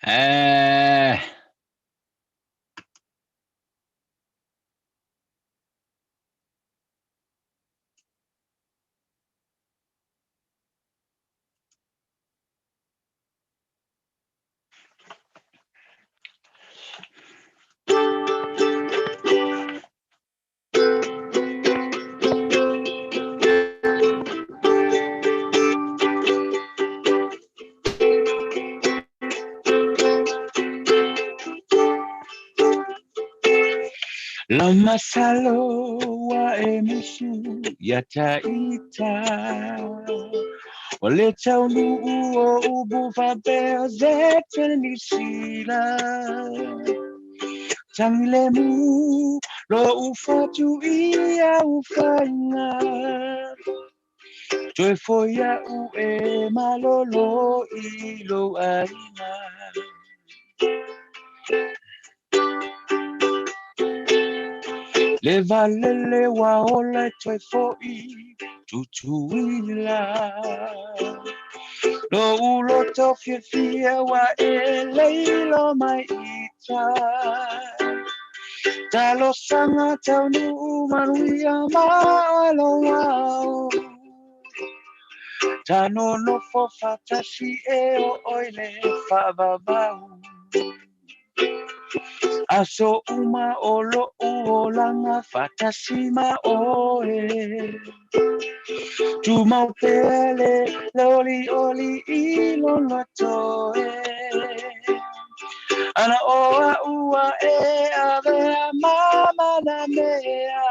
Eh. Lau masalo ua e musu ia taita O le taunuu o upu faapea se Niu Sila Tangi le mu lo u fatu i au faiga Toe foi a'u e malolo i lou aiga. Le valele ua ola e toe fo'i Tutuila Lo'u loto fiafia ua e leilo mai ita Talosaga taunuu manuia ma aloao Ta nonofo faatasi e oo i le faavavau Aso uma o lo'u olaga faatasi ma oe Tumau pea le olioli i lou loto e Ana o a'u ua e avea ma manamea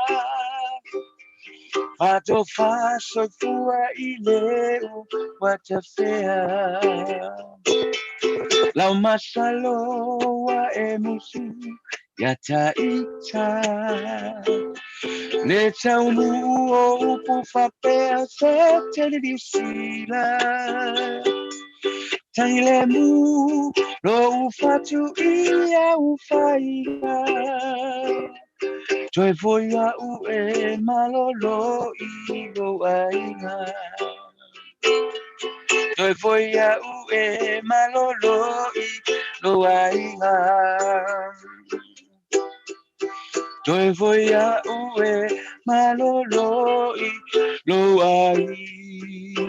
Faatofa soifua i le ua tafea Lau masalo ua e musu ia taita Le taunuu o upu faapea se tele Niu Sila Tangi le mu lou fatu i au faiga Toe foi a'u e malolo i lou aiga Toe foi a'u e malolo i lou aiga Toe foi a'u e malolo i lou aiga.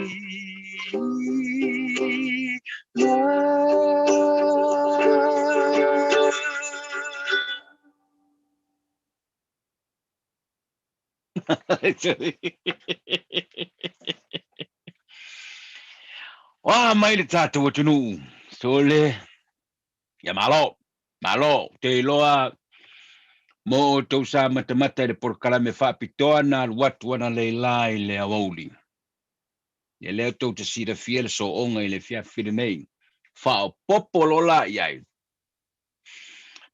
Oa mai le tatou atunuu, sole, ia malo, malo, ou te iloa mo outou sa matamata i le polokalame faapitoa na alu atu analeila i le aoauli. Ia lea tou te silafia le sooga i le afiafi lenei. Faaopoopo loa la i ai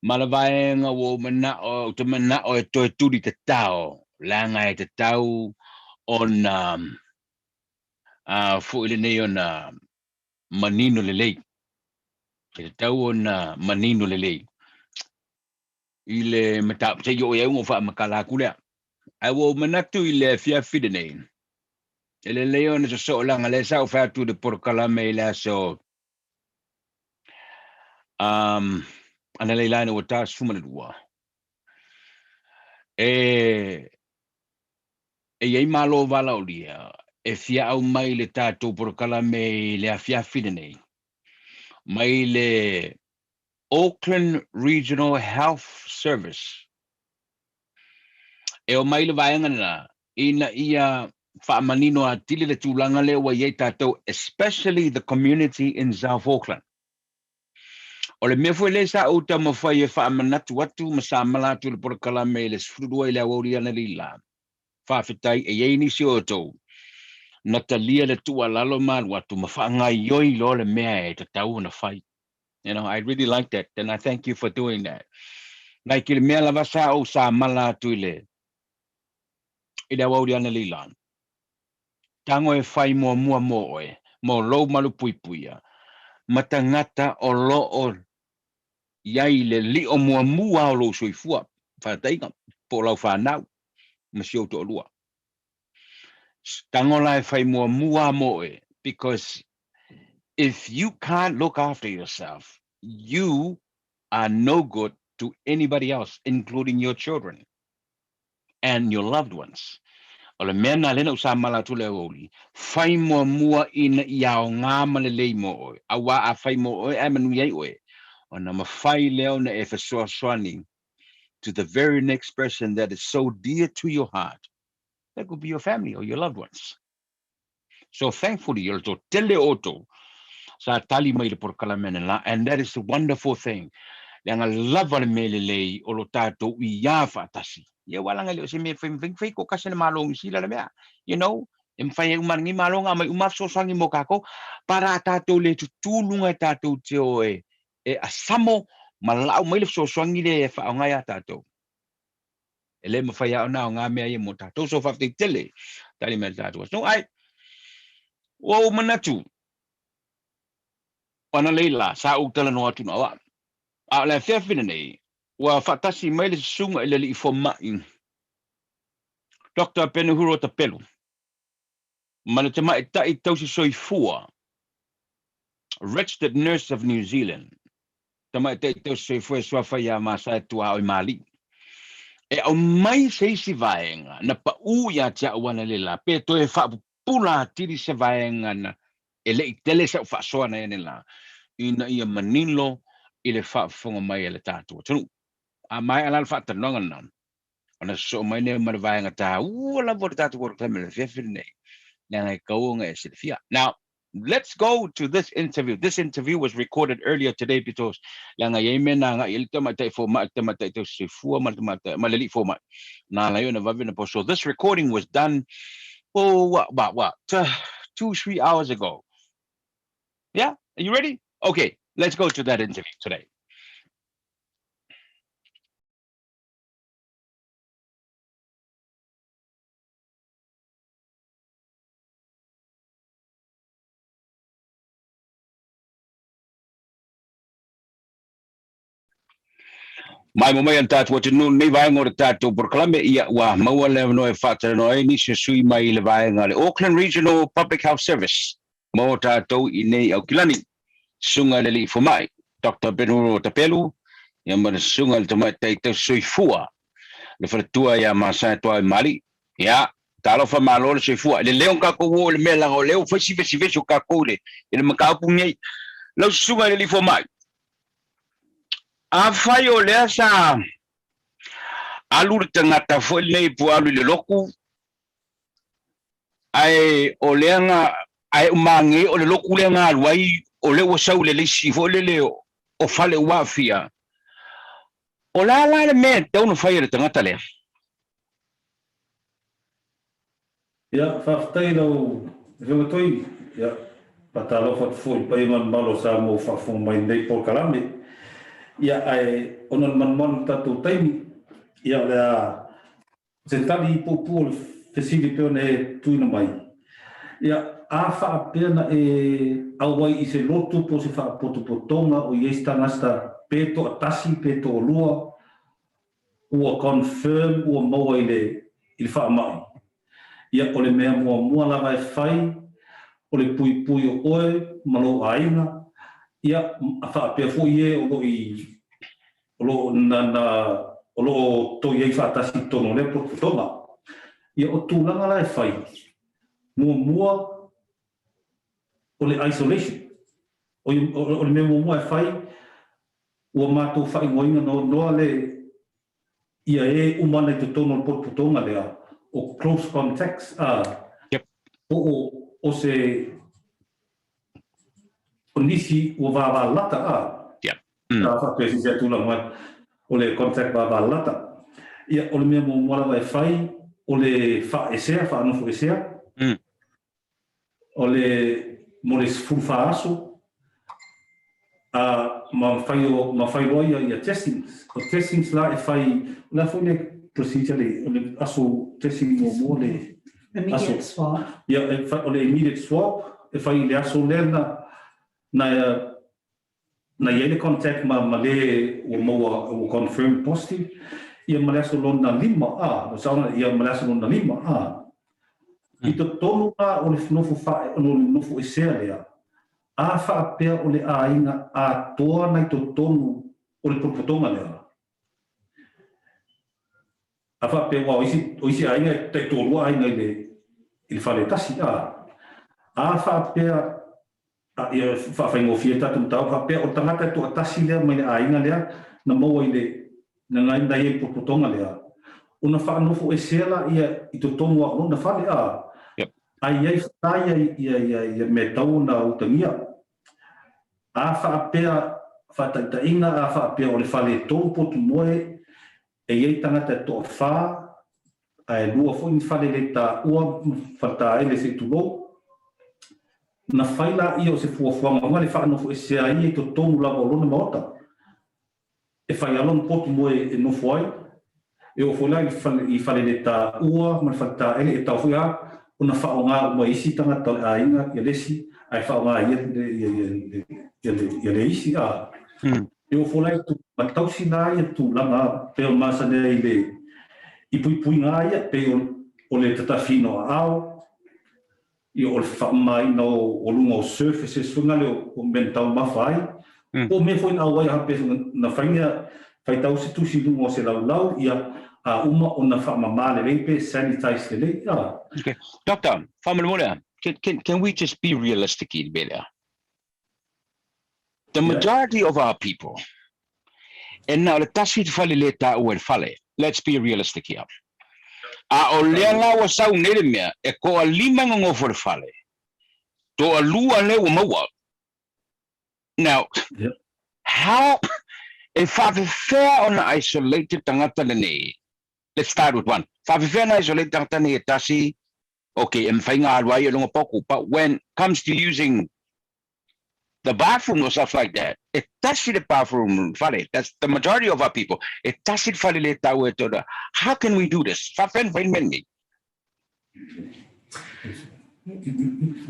ma le vaega ua ou manao, ou te manao e toe tuli tatao, leaga e tatau ona foi lenei ona manino lelei. E tatau ona manino lelei i le mataupu se i oo i ai ona ou faamatala atu lea. Ae ua ou manatu i le afiafi lenei, e lelei ona sosoo leaga lea sa ou fai atu i le polokalame i le aso Um, analeila ina ua ta 12. E, e i ai malo valaaulia e fia aumai le tatou polokalame i le afiafi lenei mai le Auckland Regional Health Service. E omai le vaega lena ina ia faamanino atili le tulaga lea ua i ai tatou, especially the community in South Auckland. O le mea foi lea sa ou taumafai e faamanatu atu ma samala atu i le polokalame i le 12 i le aoauli analeila, faafetai e i ai nisi o outou na talia le tuualalo ma alu atu ma faagaoioi loa le mea e tatau ona fai. You know, I really like that and I thank you for doing that. Like i le mea lava sa ou samala atu i le i le aoauli analeila, tago e fai muamua mo oe, mo lou malupuipuia, ma tagata o lo o i ai i le lio muamua o lou soifua, faataiga, po o lau fanau ma si ou toalua. Tago la e fai muamua mo oe, because If you can't look after yourself, you are no good to anybody else, including your children and your loved ones. O le mea lena lea na ou samala atu le aoauli, fai muamua ina ia aoga ma lelei mo oe, aua a fai mo oe ae manuia ai oe, ona mafai lea ona e fesoasoani to the very next person that is so dear to your heart, that could be your family or your loved ones. So thankfully, o le toatele o outou sa tali mai i le polokalame ananla, and that is the wonderful thing, leaga lava le mea lelei o lo tatou iā faatasi. Ia aua leaga e le o se mea e fai mafai fai toatasi a le Malo o Niu Sila le mea, you know, e mafai ai uma lenei Malo ona aumai uma lava fesoasoani mo tatou, but a tatou le tutū luga e tatou te o e e asamo ma lau mai le fesoasoani lea e faaaoga ia tatou. E le mafai lava ona aoga mea ia mo tatou. So faafetai tele tali mai le tatou atunuu. Ai, ua ou manatu, ona leila sa ou talanoa atu na o au. A o le afiafi lenei, ua faatasi mai le susuga i le alii fomai, Doctor Penehuro Tapelu, ma le tamaitai tausi soifua, Registered Nurse of New Zealand, tamaitai tausi soifua e suafa iā Masae Tuaoi Maliu. E aumai se isi vaega na paʻū iā te au analeila pe toe faapupula atili se vaega na e le i tele sa'u faasoa na ianei la ina ia manino i le faafofoga mai a le tatou atunuu. A maea la le faatalanoaga lena, ona sosoo mai lea ma le vaega taua lava o le tatou polokalame i le afiafi lenei, leaga e tatau ona e silafia. Now, let's go to this interview. This interview was recorded earlier today because leaga e i ai mea na agai ai le tamaitai fomai, le tamaitai tausisoifua ma le tamaitai ma le alii fomai. Na ala ai ona vave ona poso. So this recording was done, oh, what, what, what, 2, 3 hours ago. Yeah, are you ready? Okay, let's go to that interview today. Maimoa mai a le tatou atunuu lenei vaega o le tatou polokalame, ia ua maua le avanoa e faatalanoa ai nisi o sui mai le vaega a le Auckland Regional Public Health Service mo tatou i nei Aukilani, Susuga i le Alii Fomai, Doctor Benuro Tapelu, ia ma le Susuga i le Tamaitai Tausisoifua, le faletua ia Masae Tuaoi Mali. Ia, talofa malo le soifua. E lelei ona tatou o i le mea leaga o lea ua fai si vesivesi o tatou i le i le mataupu lenei. Lau Susuga i le Alii Fomai, afai o lea sa alu le tagata foi lenei po alu i le lotu, ae o lea na ae umage o le lotu lea na alu ai o lea ua sau i le lisi foi lele o fale ua aafia, o le a la le mea e tatau ona fai e le tagata lea? Ia, faafetai i lau Afioga Toi. Ia, faatalofa atu foi i le paia ma le mamalu o Samoa ua faafofoga mai i lenei polokalame. Ia, ae ona o le malumalu i le tatou taimi, ia o le a se tali puupuu o le fesili pei ona e tuuina mai. Ia, a faapea na e auai i se lotu po o se faapotopotoga o i ai se tagata pe toatasi pe toalua ua confirm ua maua i le i le faamai, ia o le mea muamua lava e fai o le puipui o oe ma lou aiga, ia a faapea foi e o lo i o lo o na na o lo o tou i ai faatasi i totonu o lea potopotoga. Ia o tulaga la e fai, muamua o le isolation, o o le mea muamua e fai Ua matou faaigoaina noanoa le ia e uma ana i totonu o le potopotoga lea o close contacts a po o o se o nisi ua vāvālata a a faapea se isi tulaga mai o le contact vāvālata. Ia o le mea muamua lava e fai o le faaesea, faanofoesea. O le mo le 14 aso, a ma fai o ma fai loa ia ia testings. O testings la e fai, o le a foi le procedure le o le aso testing muamua le Immediate swab. Ia e fai o le immediate swab e fai i le aso lea na na na i ai le contact ma ma le ua maua ua confirm positive, ia ma le aso lona lima a, o saona ia ma le aso lona lima a. I totonu la o le nofo whae, o le nofo esea lea, A faapea o le aiga atoa na i totonu o le potopotoga lea? A faapea aua o isi, o isi aiga e taitoalua aiga i le, i le fale e tasi, a. A faapea, a, ia faafaigofie le tatou mataupu, faapea o le tagata e toatasi lea mai le aiga lea na maua i le, na, na, na i ai i le potopotoga lea, ona faanofoesea laia i totonu lava o lona fale, a. Yep. A i ai fa ia, ia, ia, ia mea e tatau ona utagia. A faapea, faataitaiga, a faapea o le fale e tolu potu moe, E i ai tagata e toafa, ae lua foi ni fale le taua ma faletaele se i tulou. Na fai laia o se fuafuaga uma le faanofoesea ai ia i totonu lava o lona maota. E fai lava lona potu moe e nofo ai. E oo foi la i le fale, i fale le taua ma le faletaele e tau foi lava ona faaaoga uma e isi tagata o le aiga ia le isi ae faaaoga e ia ia ia ia le isi a. E oo foi la i tulaga tausi la ia tulaga pei ona masani ai i le i puipuiga lava ia pei o o le tatafiina o aao, ia o le faamamaina o o luga o surfaces foi nale o o mea na taumafa ai, po o mea foi na auai a pe na fai ni faitau se tusi i luga o se laulau ia a uma ona faamama lelei pe sanitize lelei a. Okay. Doctor, faamolemole a, can, can, can we just be realistic i le mea lea? The majority of our people, e na o le tasi le fale le taua i le fale. Let's be realistic here. A o lea la ua sau nei le mea, e toalima gogofo i le fale, toalua lea ua maua. Now, how, e faafefea ona isolate le tagata lenei? Let's start with one. Faafefea ona isolate le tagata lenei e tasi? Okay, e mafai ona alu ai i luga poku, but when comes to using the bathroom or stuff like that, e tasi le bathroom fale. That's the majority of our people. E tasi le fale le tau e tōna. How can we do this? Faafefea ona fai le mea lenei?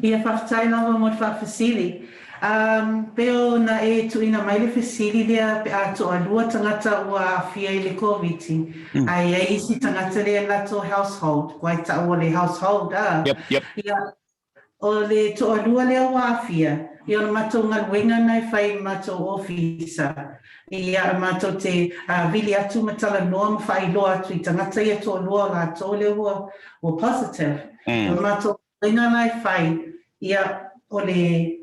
Ia, faafetai lava mo le faafesili. Um, pei ona e tuuina mai le fesili lea pe a toalua tagata ua aafia i le Koviti, mm. a i ai isi tagata lea i latou household, ua i taua le household, a. Yep, yep. Ia, o le toalua lea ua aafia, ia o le matou galuega na e fai i le matou ofisa, ia matou te vili atu ma talanoa ma faailoa atu i tagata ia toalua o latou lea ua, ua positive. Mm. O le matou galuega la e fai, ia o le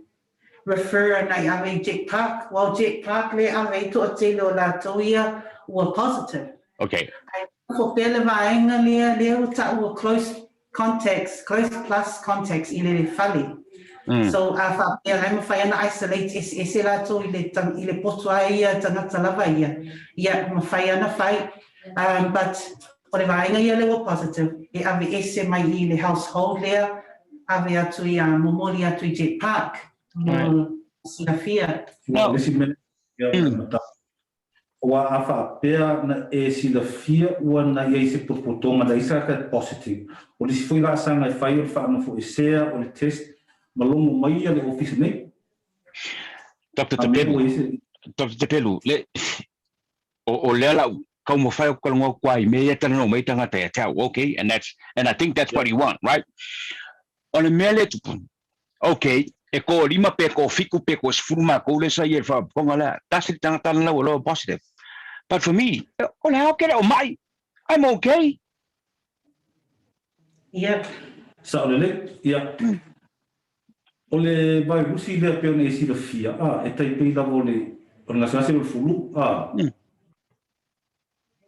refer ana i ave i Jack Park, aua o Jack Park lea e ave ai toatele o latou ia ua positive. Okay. Ae nofo pea le vaega lea, lea ua taua close contacts, close plus contacts i le fale. Mm. So a faapea la e mafai ana isolate eseese latou i le, i le poto a ia tagata lava ia. Ia, mafai ana fai. Um, but o le vaega ia lea ua positive, e ave ese mai i le household lea, ave atu i a momoli atu i Jet Park. Mo silafia. No. Le isi mea, ia, mm. Aua a faapea na e silafia ua na i ai se potopotoga na i sa ka positive, o le isi foi laasaga e fai o le faanofoesea o le test ma logo mai ia le ofisa nei. Doctor Tapelu, Doctor Tapelu, le, o, o lea lau taumafai aku talanoa atu lava i mea ia e talanoa mai ai tagata ia te au, okay, and that's, and I think that's what you want, right? O le mea lea e tupu, okay, e toalima pe toafitu pe toasefulu matou lea sa i ai i le faalapotopotoga lea, tasi le tagata lena ua loa positive. But for me, o le a ou te le o mai, I'm okay. Yep. Sao lelei, ia. O le vairusi lea pei ona e silafia, a, e tai pei lava o le, o le gasegase o le fulu, a.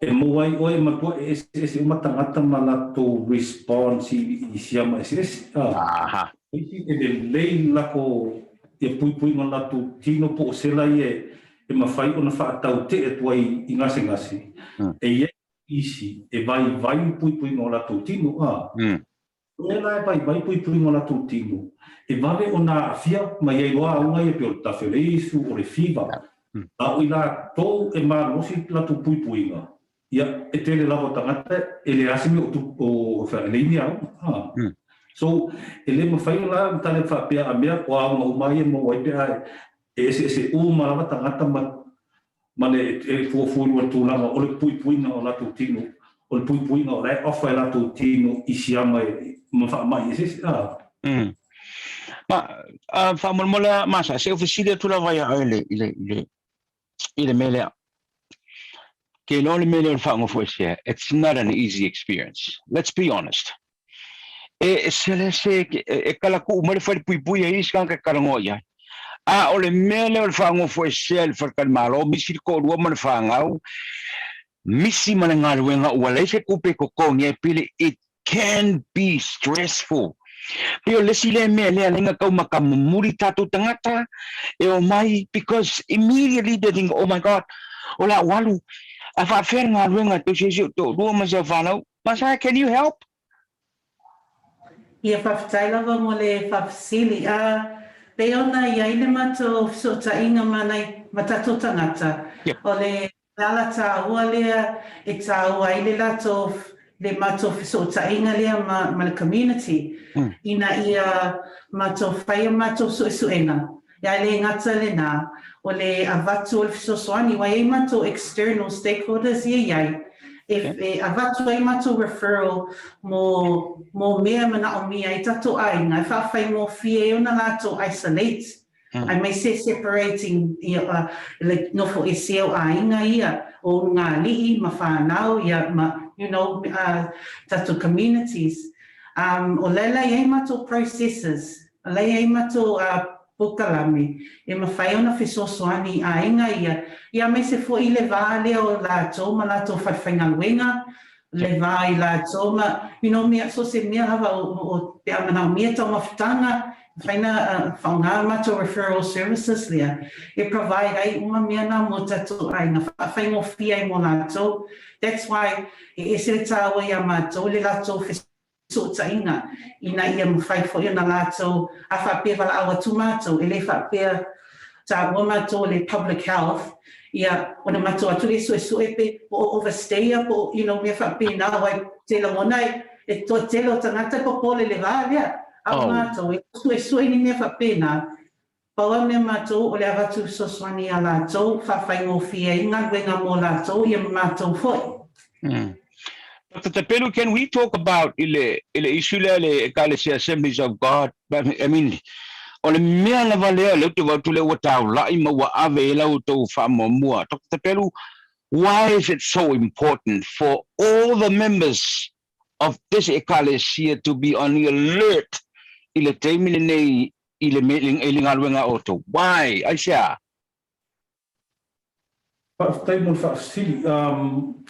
E maua ai oe e matua e eseese uma tagata ma latou response i siama eseese, a. Aha. O isi e lelei le lako ia puipuiga o latou tino po o sela ia e mafai ona faatautee atu ai i gasegase, e i ai isi e vaivai le puipuiga o latou tino, a. O mea la e vaivai puipuiga o latou tino, e vave ona aafia mai ai loa auga ia pei o le tafe o le isu, o le fiva. A o i latou e malosi latou puipuiga, ia, e tele lava o tagata e leai se mea o tupu, o, e leai ni auga. A. So, e le mafai ona ona tali atu faapea a mea o auga uma ia e maua ai pe a e eseese uma lava tagata ma ma le e fuafua i luga o le tulaga o le puipuiga o latou tino, o le puipuiga o la e offer e latou tino i siama ma faamai eseese. A. Mm. Ma, faamolemole lava Masa, se i ou fesili atu lava ia oe i le, i le, i le, i le mea lea. Ke iloa le mea lea o le faagofoesea, it's not an easy experience. Let's be honest. E, se, se, e kalakuu mai le falepuipui a isi tagata e talanoa i ai. A o le mea lea o le faagofoesea i le faletalimalo, misi le toalua ma le fanau, misi ma le galuega ua leai se tupe e totogi ai pili, it can be stressful. Pei o le isi lea mea lea lea na tau matamumuli tatou tagata e omai because immediately they think, oh my God, o le a ou alu a faafefea le galuega e tausi ai si ou toalua ma si au fanau. Masae, can you help? Ia faafetai lava mo le faafesili. A pei ona i ai le matou fesootaiga ma nai ma tatou tagata, o le ala tāua lea e tāua ai le latou le matou fesootaiga lea ma ma le community ina ia matou fai a matou suesuega. Ae le gata lenā, o le avatu o le fesoasoani, ua i ai matou external stakeholders ia i ai, e, e avatu ai matou referral mō, mō mea e manaomia ai tatou ʻāina, e faafaigofie ai ona latou isolate, aemaise separating ia, le nofo ese o ʻāina ia, o ulugalii ma whānau, ia, ma, you know, tatou communities. Um, o laila i ai matou processes, A laila i matou a polokalame e mafai ona fesoasoani i aiga ia, ia aemaise foi i le va lea o latou ma latou falefaigaluega, le va i latou ma, you know, mea, so se mea lava o, o, pe a manaomia taumafataga, mafai na faaaoga matou referral services lea e provide ai uma mea na mo tatou aiga, faafaigofie ai mo latou. That's why e ese le tāua iā matou le latou fesootaiga ina ia mafai foi ona latou a faapea valaau atu matou, e le faapea taua matou o le public health, ia ona matou atu lea suesue pe po o overstay-a po o you know mea faapena aua e te lagona e e toatele o tagata e popole le va lea. A o matou e suesue ni mea faapena. Pau a mea matou o le avatu fesoasoani iā latou, faafaigofie ai galuega mo latou ia ma matou foi. Doctor Tapelu, can we talk about i le, i le issue lea le Ekalesia Assemblies of God, I mean, o le mea lava lea lea ou te vaai atu lea ua taulai ma ua ave i ai la outou faamuamua. Doctor Tapelu, why is it so important for all the members of this Ekalesia to be on the alert i le taimi lenei i le, i le galuega a outou? Why? Aisea? Faafetai mo le faafesili. Um,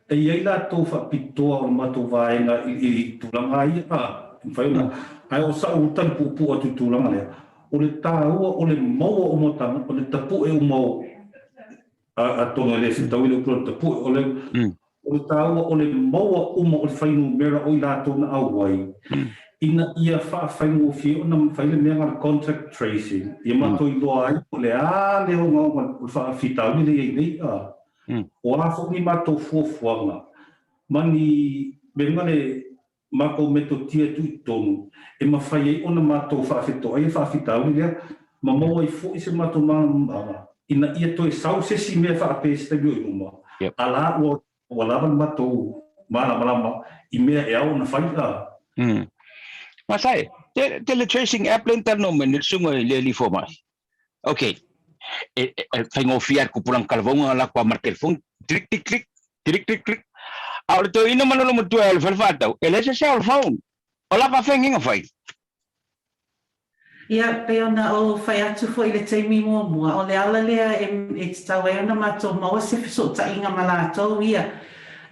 e i ai latou faapitoa o le matou vaega i, i tulaga ia, a, e mafai ona, ae o sa'u tali puupuu atu i tulaga lea, o le taua o le maua uma o taga, o le tapu'e uma o, atonu e le fetaui le upu o le tapu'e, o le, o le taua o le maua uma o le fuainumera o i latou na auai, ina ia faafaigofie ona mafai le mea na le contact tracing, ia matou iloa ai po o le a le ogaoga o le faafitauli lea e i ai nei, a, o a foi ni matou fuafuaga ma ni mea na le matou metotia e tuu i totonu e mafai ai ona matou faafetoai le faafitauli lea ma maua ai foi se matou malamalamaga ina ia toe sau se isi mea faapea i se taimi o i luma, a la ua ua lava le matou malamalama i mea e ao ona fai a. Masai, te le tracing app le talanoa mai nei le susuga i le alii fomai. Ok, e, e, e faigofie lava le tupulaga talavouga na latou ma le telefoni, click, click, click, click, click, click. A o le toeaina ma lona matua e alu e fai le faatau, e leai se cell phone. O la faafeagaiga fai. Ia, pei ona ou fai atu foi i le taimi muamua, o le ala lea e, e tatau ai ona matou maua se fesootaiga ma latou ia,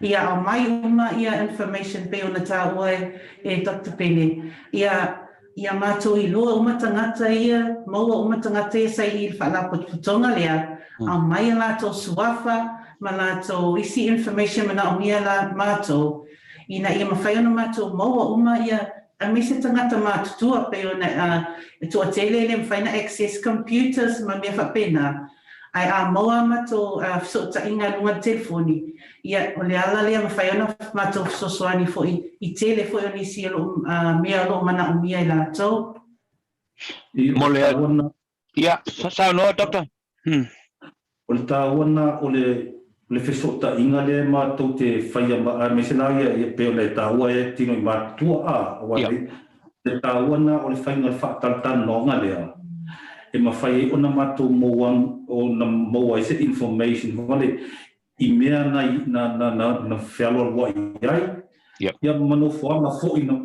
ia aumai uma ia information pei ona taua e, e Doctor Pene, ia, Ia matou iloa uma tagata ia, maua uma tagata ia sa i le faalapotopotoga lea, aumai a latou suafa ma latou isi information manaomia la matou, ina ia mafai ona matou maua uma ia, aemaise tagata matutua pei ona e toatele e le mafai ona access computers ma mea faapena. Ae a maua a matou fesootaiga i luga o le telefoni, ia, o le ala lea e mafai ona matou fesoasoani foi i tele foi o nisi o lo o mea o lo o manaomia e latou. Mo le Ia, saunoa Doctor. O le taua lena o le le fesootaiga lea matou te faia aemaise la ia pei ona e taua e tino i matutua a, aua Le taua lena o le faiga o le faatalatalanoaga lea e mafai ai ona matou maua ona maua ai se information foi lea i mea na na na na na fealualuai ai ia ma nofoaga foi na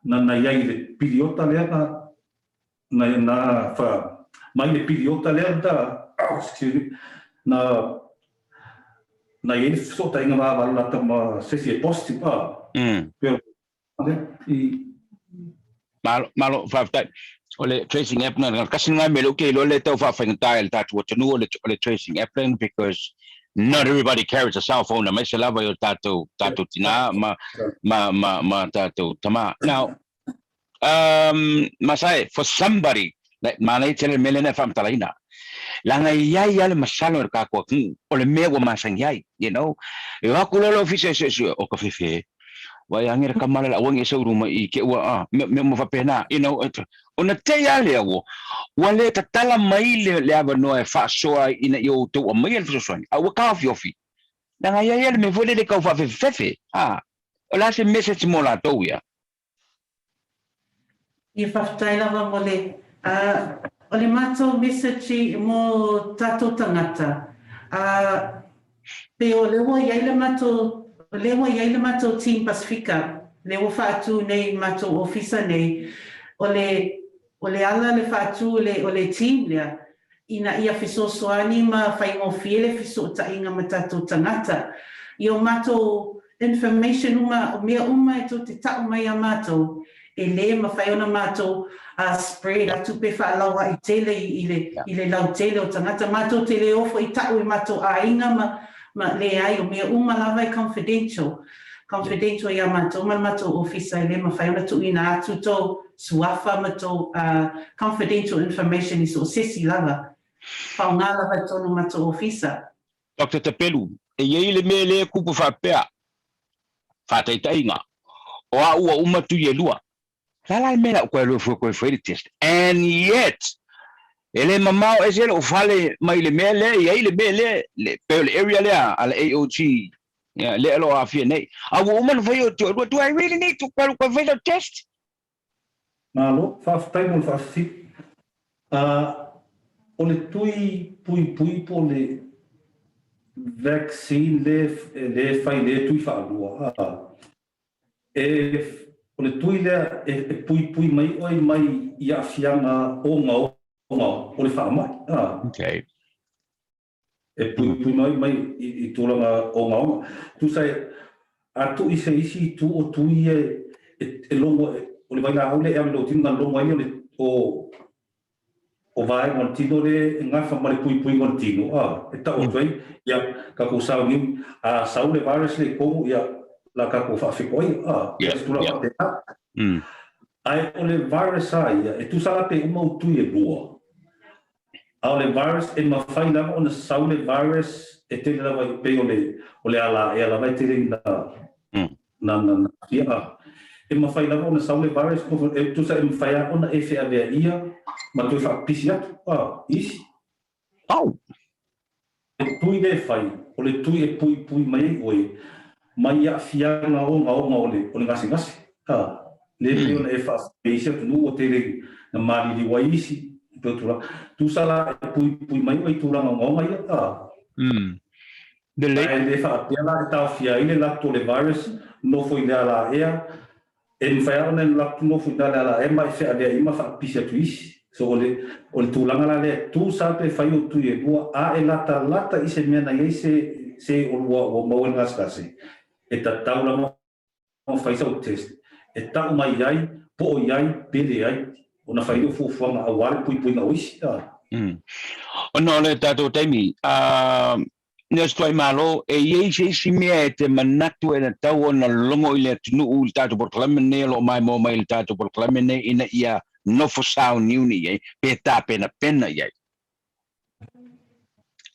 na na i ai i le piliota lea na na na fa mai le piliota lea na excuse me na na i ai le fesootaiga vavalalata ma se isi e positive a. Pei Malo, malo, faafetai. O le tracing app na, kasi ngai mele uke iloa le tau faafaigata e le tatou atunuu o le, o le tracing app lea because not everybody carries a cell phone aemaise lava i o tatou, tatou tinā ma, ma, ma, ma tatou tamā. Now, um, Masai, for somebody, like, manaia tele le mea lea na e faamatalaina, leaga e i ai lava le masalo i le tatou atunuu, o le mea ua masani ai, you know. E o atu loa le ofisa e suesue, o ka fefe, Wai ange le kamala la wangi e ruma i ke ua a me me mo faapena you know ona te a lea ua ua le tatala mai le le avanoa e faasoa ai ina ia outou aumaia le fesoasoani a ua taofiofi leaga ia ia le mea foi lele tau faafefefefe a o le a se message mo latou ia. Ia faafetai lava mo le a o le matou message mo tatou tagata a pei o lea ua i ai le matou o lea ua i ai le matou team Pasifika lea ua faatu nei i matou ofisa nei o le O le ala le faatu o le team lea, ina ia fesoasoani ma faigofie le fesootaiga ma tatou tagata. I o matou information uma, o mea uma e tou te tau mai ia matou, e le mafai ona matou spread atu pe faalaua'i tele i le i le lautele o tagata. Matou te le ofo i tau i matou aiga ma ma leai, o mea uma lava e confidential. Confidential ia matou ma le matou ofisa e le mafai ona tuuina atu tou suafa ma tou confidential information i so o sesi lava. Faoga lava i totonu o matou ofisa. Doctor Tapelu, e i ai le mea lea e kupu faapea, faataitaiga, o au ua uma tui e lua, O le a la le mea la koe alu e fai le test? And yet, e le mamao ese lou fale mai le mea lea e i ai le mea lea, le, pei o le area lea a le AOG, yeah, lea o lo o aafia nei. A ua uma ona fai o toalua, do I really need to alu koe fai lau test? Malo, faafetai mo le faafesili. O le tui puipui po o le vaccine lea e fai lea tui faalua, E, o le tui lea e puipui mai oe mai i aafiaga ogaoga o le faamai. A. Okay. E puipui mai mai i tulaga ogaoga. Tusa e, a tuu i se isi itu o tui ia e logo, o le vailaau lea e ave i lou tino na logo ai lea o le, o, O vaega o le tino lea e gafa ma le puipuiga o le tino, a, e tau atu ai, ia, tatou sauniuni, a sau le virus lea i totonu, ia, la tatou faafetoai, a, ia, se tulaga yeah. faapena. Ae o le virus a ia, e tusa la pe uma ou tui e lua, a o le virus, e mafai lava ona sau le virus e tele lava i pei o le, o le alaea lava e tele ina, Na, na, na, ia, a. E mafai lava ona sau le virus, e tusa e mafai lava ona e feaveaia ma toe faapipisi atu, a, i isi. Au! Le tui lea e fai, o le tui e puipui mai ai oe mai aafiaga ogaoga o le, o le gasegase, a. Le pei ona e faafia i isi atunuu ua tele na maliliu ai isi, e pei o tulaga. Tusa la e puipui mai oe i tulaga ogaoga ia, a. Lelei. Ae le faapea la e taofia ai le latou le virus nofo i le alaea, e mafai lava ona latou nofo i ina le alaea ma e feaveai ma faapipisi atu i isi. So o le o le tulaga la lea, tu sa pe fai o tui e lua a e latalata i se mea na i ai se se o lua ua maua i le gasegase, e tatau lava ona fai sau test e tau mai ai po o i ai pe leai ona fai lea o fuafuaga aua le puipuiga o isi. Ona o le tatou taimi, Nurse Tuaimalo, e i ai se isi mea e te manatu e tatau ona logo i le atunuu i le tatou polokalame lenei o lo o maimoa mai i le tatou polokalame lenei ina ia nofo sauniuni i ai pe tapenapena i ai?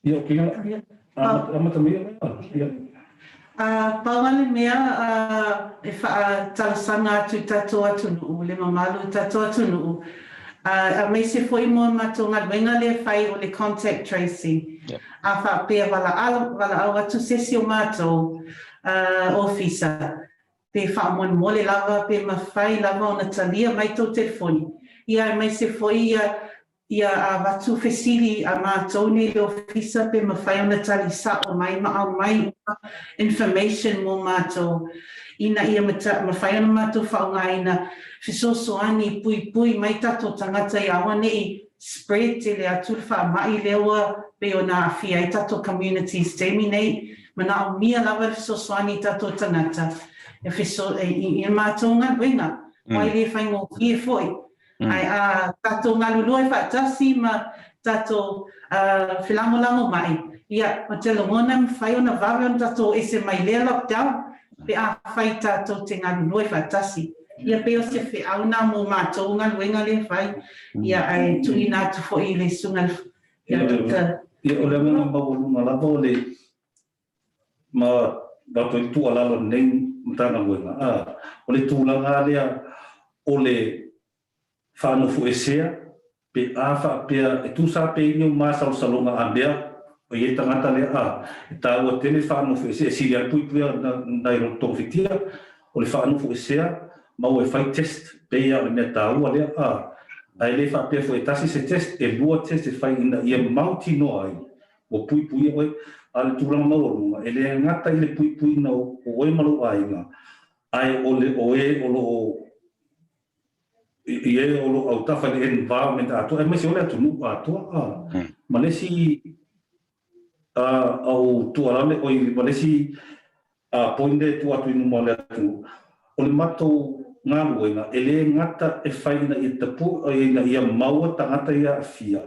Ia, ok, ia, amata mai ia. A, pau lava le mea e faatalosaga atu i tatou atunuu, le mamalu i tatou atunuu, aemaise foi mo a matou galuega lea e fai o le contact tracing. A faapea valaau atu se isi o matou ofisa. Pe faamolemole lava pe mafai lava ona talia mai tou telefoni, ia aemaise foi ia ia avatu fesili a matou nei i le ofisa pe mafai ona tali sao mai ma aumai uma information mo matou ina ia mafai ona matou faaaogaina fesoasoani puipui mai tatou tagata ia aua ne i spread tele atu le faamai lea ua pei ona aafia ai tatou communities taimi nei. Manaomia lava le fesoasoani i tatou tagata e feso i a matou galuega, aua e le faigofie foi. Ae a tatou galulue faatasi ma tatou felagolagomai, ia, ou te lagona e mafai ona vave ona tatou ese mai lea lockdown pe afai tatou te galulue faatasi. Ia pei o se feau na mo matou galuega lea e fai, ia ae tuuina atu foi i le Susuga ia Doctor. Ia, o le agaga maualuga lava o le ma avatu ai le tuualalo a lenei Matagaluega, a, o le tulaga lea o le faanofoesea pe a faapea e tusa pe i ni ou masalosaloga a mea o i ai tagata lea a, e taua tele le faanofoesea e sili atu puipuia nai lo le togafitia o le faanofoesea ma ua e fai test pei a o le mea taua lea a, ae le faapea foi e tasi se test e lua test e fai ina ia mautinoa ai ua puipuia oe. A o le tulaga maualuga, e le gata i le puipuiga o oe ma lou aiga, ae o le o e o lo o i e o lo o autafa i le environment atoa, aemaise o le atunuu atoa. A, ma le isi a, au tuualalo, oi, ma le isi A point e tuu atu i luma o le atunuu, o le matou galuega e le gata e fai ina ia tapu ina ia maua tagata ia aafia,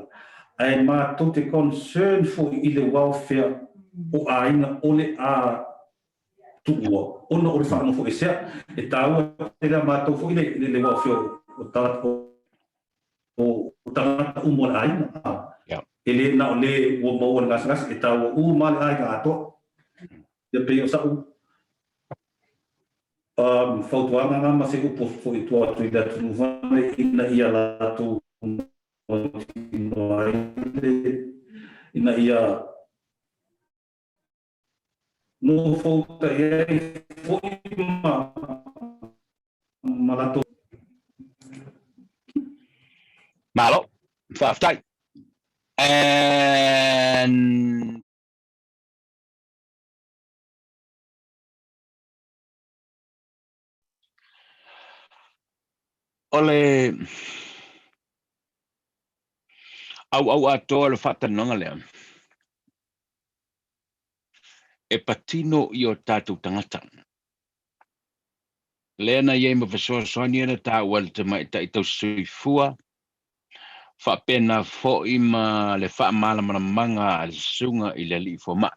ae matou te concern foi i le welfare o aiga o le a tuua ona o le faanofoesea. E taua tele a matou foi le welfare o tagata o tagata uma o le aiga. E le na o le ua maua le gasegase, e taua uma le aiga atoa. Ia pei o sa'u fautuaga na ma se upu foi e tua atu i le atunuu foi ina ia latou mautinoa ai le ina ia nofoutai ai foi ma ma latou. Malo, faafetai. And O le auau atoa o le faatalanoaga lea, e patino i o tatou tagata. Lea na i ai ma fesoasoani ana taua e le tamaitai tausisoifua, faapena foi ma le faamalamalamaga a le susuga i le alii fomai.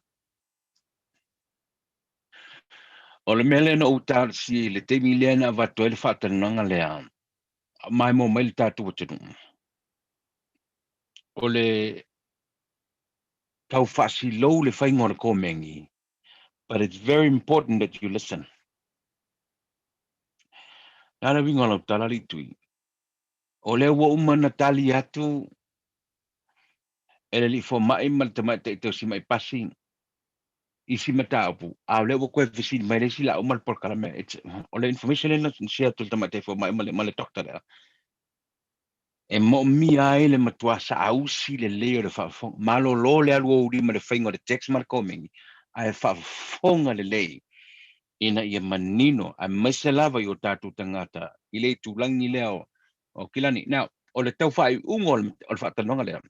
O le mea lea na ou talosia i le taimi lea na avatu ai le faatalanoaga lea, maimoa mai le tatou atunuu, o le tau faasilou le faiga o le komeni, but it's very important that you listen. O le a le uiga o lau tala alii Tui? O lea ua uma ona tali atu e le alii fomai ma le tamaitai tausimai pasi isi mataupu, a o lea ua toe fesili mai le isi laau ma le polokalame. It's, o le information lea na share atu e le tamaitai fomai ma le, ma le doctor lea, e moomia ai le matua saausi lelei o le faafofoga. Malolo le alu o ou lima i le faiga o le text ma le komeni, ae faafofoga lelei ina ia manino, aemaise lava i o tatou tagata i le itulagi lea o, o Kilani. Now, o le tau faaiuga o le, o le faatalanoaga lea,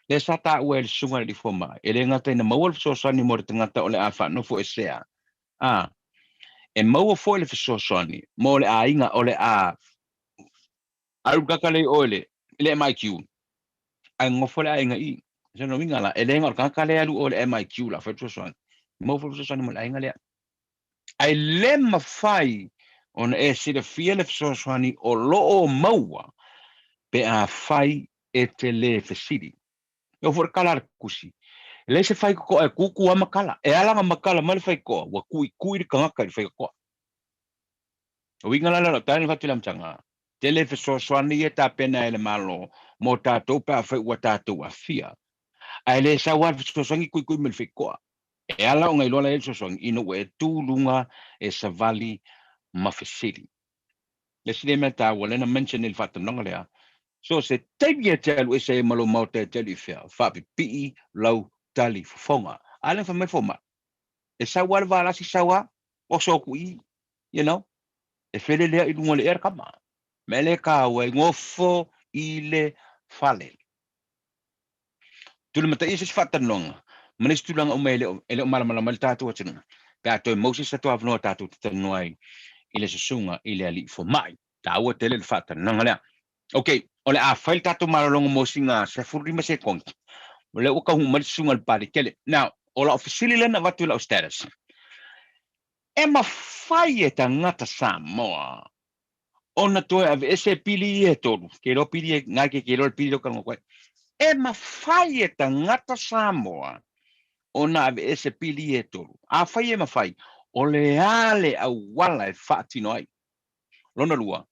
lea sa taua e le Susuga i le Alii Fomai, e le gata ina maua le fesoasoani mo le tagata o le a faanofoesea, a e maua foi le fesoasoani mo le aiga o le a alu kaka lea i o i le, i le MIQ, ae nonofo le aiga i i. O lona uiga la, e le na o le tagata lea e alu i o i le MIQ o le a fai le fesoasoani, e maua foi le fesoasoani mo le aiga lea. Ae le mafai ona e silafia le fesoasoani o lo o maua pe afai e te le fesili. E oo foi le kala a le kusi, e leai se faitotoa e tutu lava matala. E ala ona matala mai le faitotoa, ua tuitui le tagata i le faitotoa. O uiga la lea o lau tala na avatu i le amataga, tele fesoasoani ia e tapena e le Malo mo tatou pe afai ua tatou aafia. Ae le sau lava le fesoasoani tuitui mai le faitotoa. E ala ona iloa la e fesoasoani ina ua e tu luga e savali ma fesili. Le isi lea mea taua lea na mention i le faatalanoaga lea, so se taimi e te alu ese ai ma lou maota e te alu i fea, faapipii lau tali fofoga. A lea na fai mai le fomai, e sau lava le valasi sau lava, oso atu i i, you know, e felelea i luga o le ea le kama. Mea lea e taua e nofo i le fale. Tulimataia se isi faatalanoaga ma le isi tulaga uma e le o, e le o malamalama ai le tatou atunuu, pe a toe maua se isi tatou avanoa tatou te talanoa ai i le susuga i le alii fomai. Taua tele le faatalanoaga lea. Ok, o le a fai le tatou malologa mo sina 15 sekoni. O lea ua taunuu mai le susuga i le Pali tele. Now, o lau fesili lea na avatu i lau status. E mafai e tagata Samoa ona toe aveese pili ia e tolu, ke iloa pili e ngai ke ke iloa le pili lea ou talanoa atu ai. E mafai e tagata Samoa ona aveese pili ia e tolu. Afai e mafai, o le a le auala e faatino ai? Lona lua,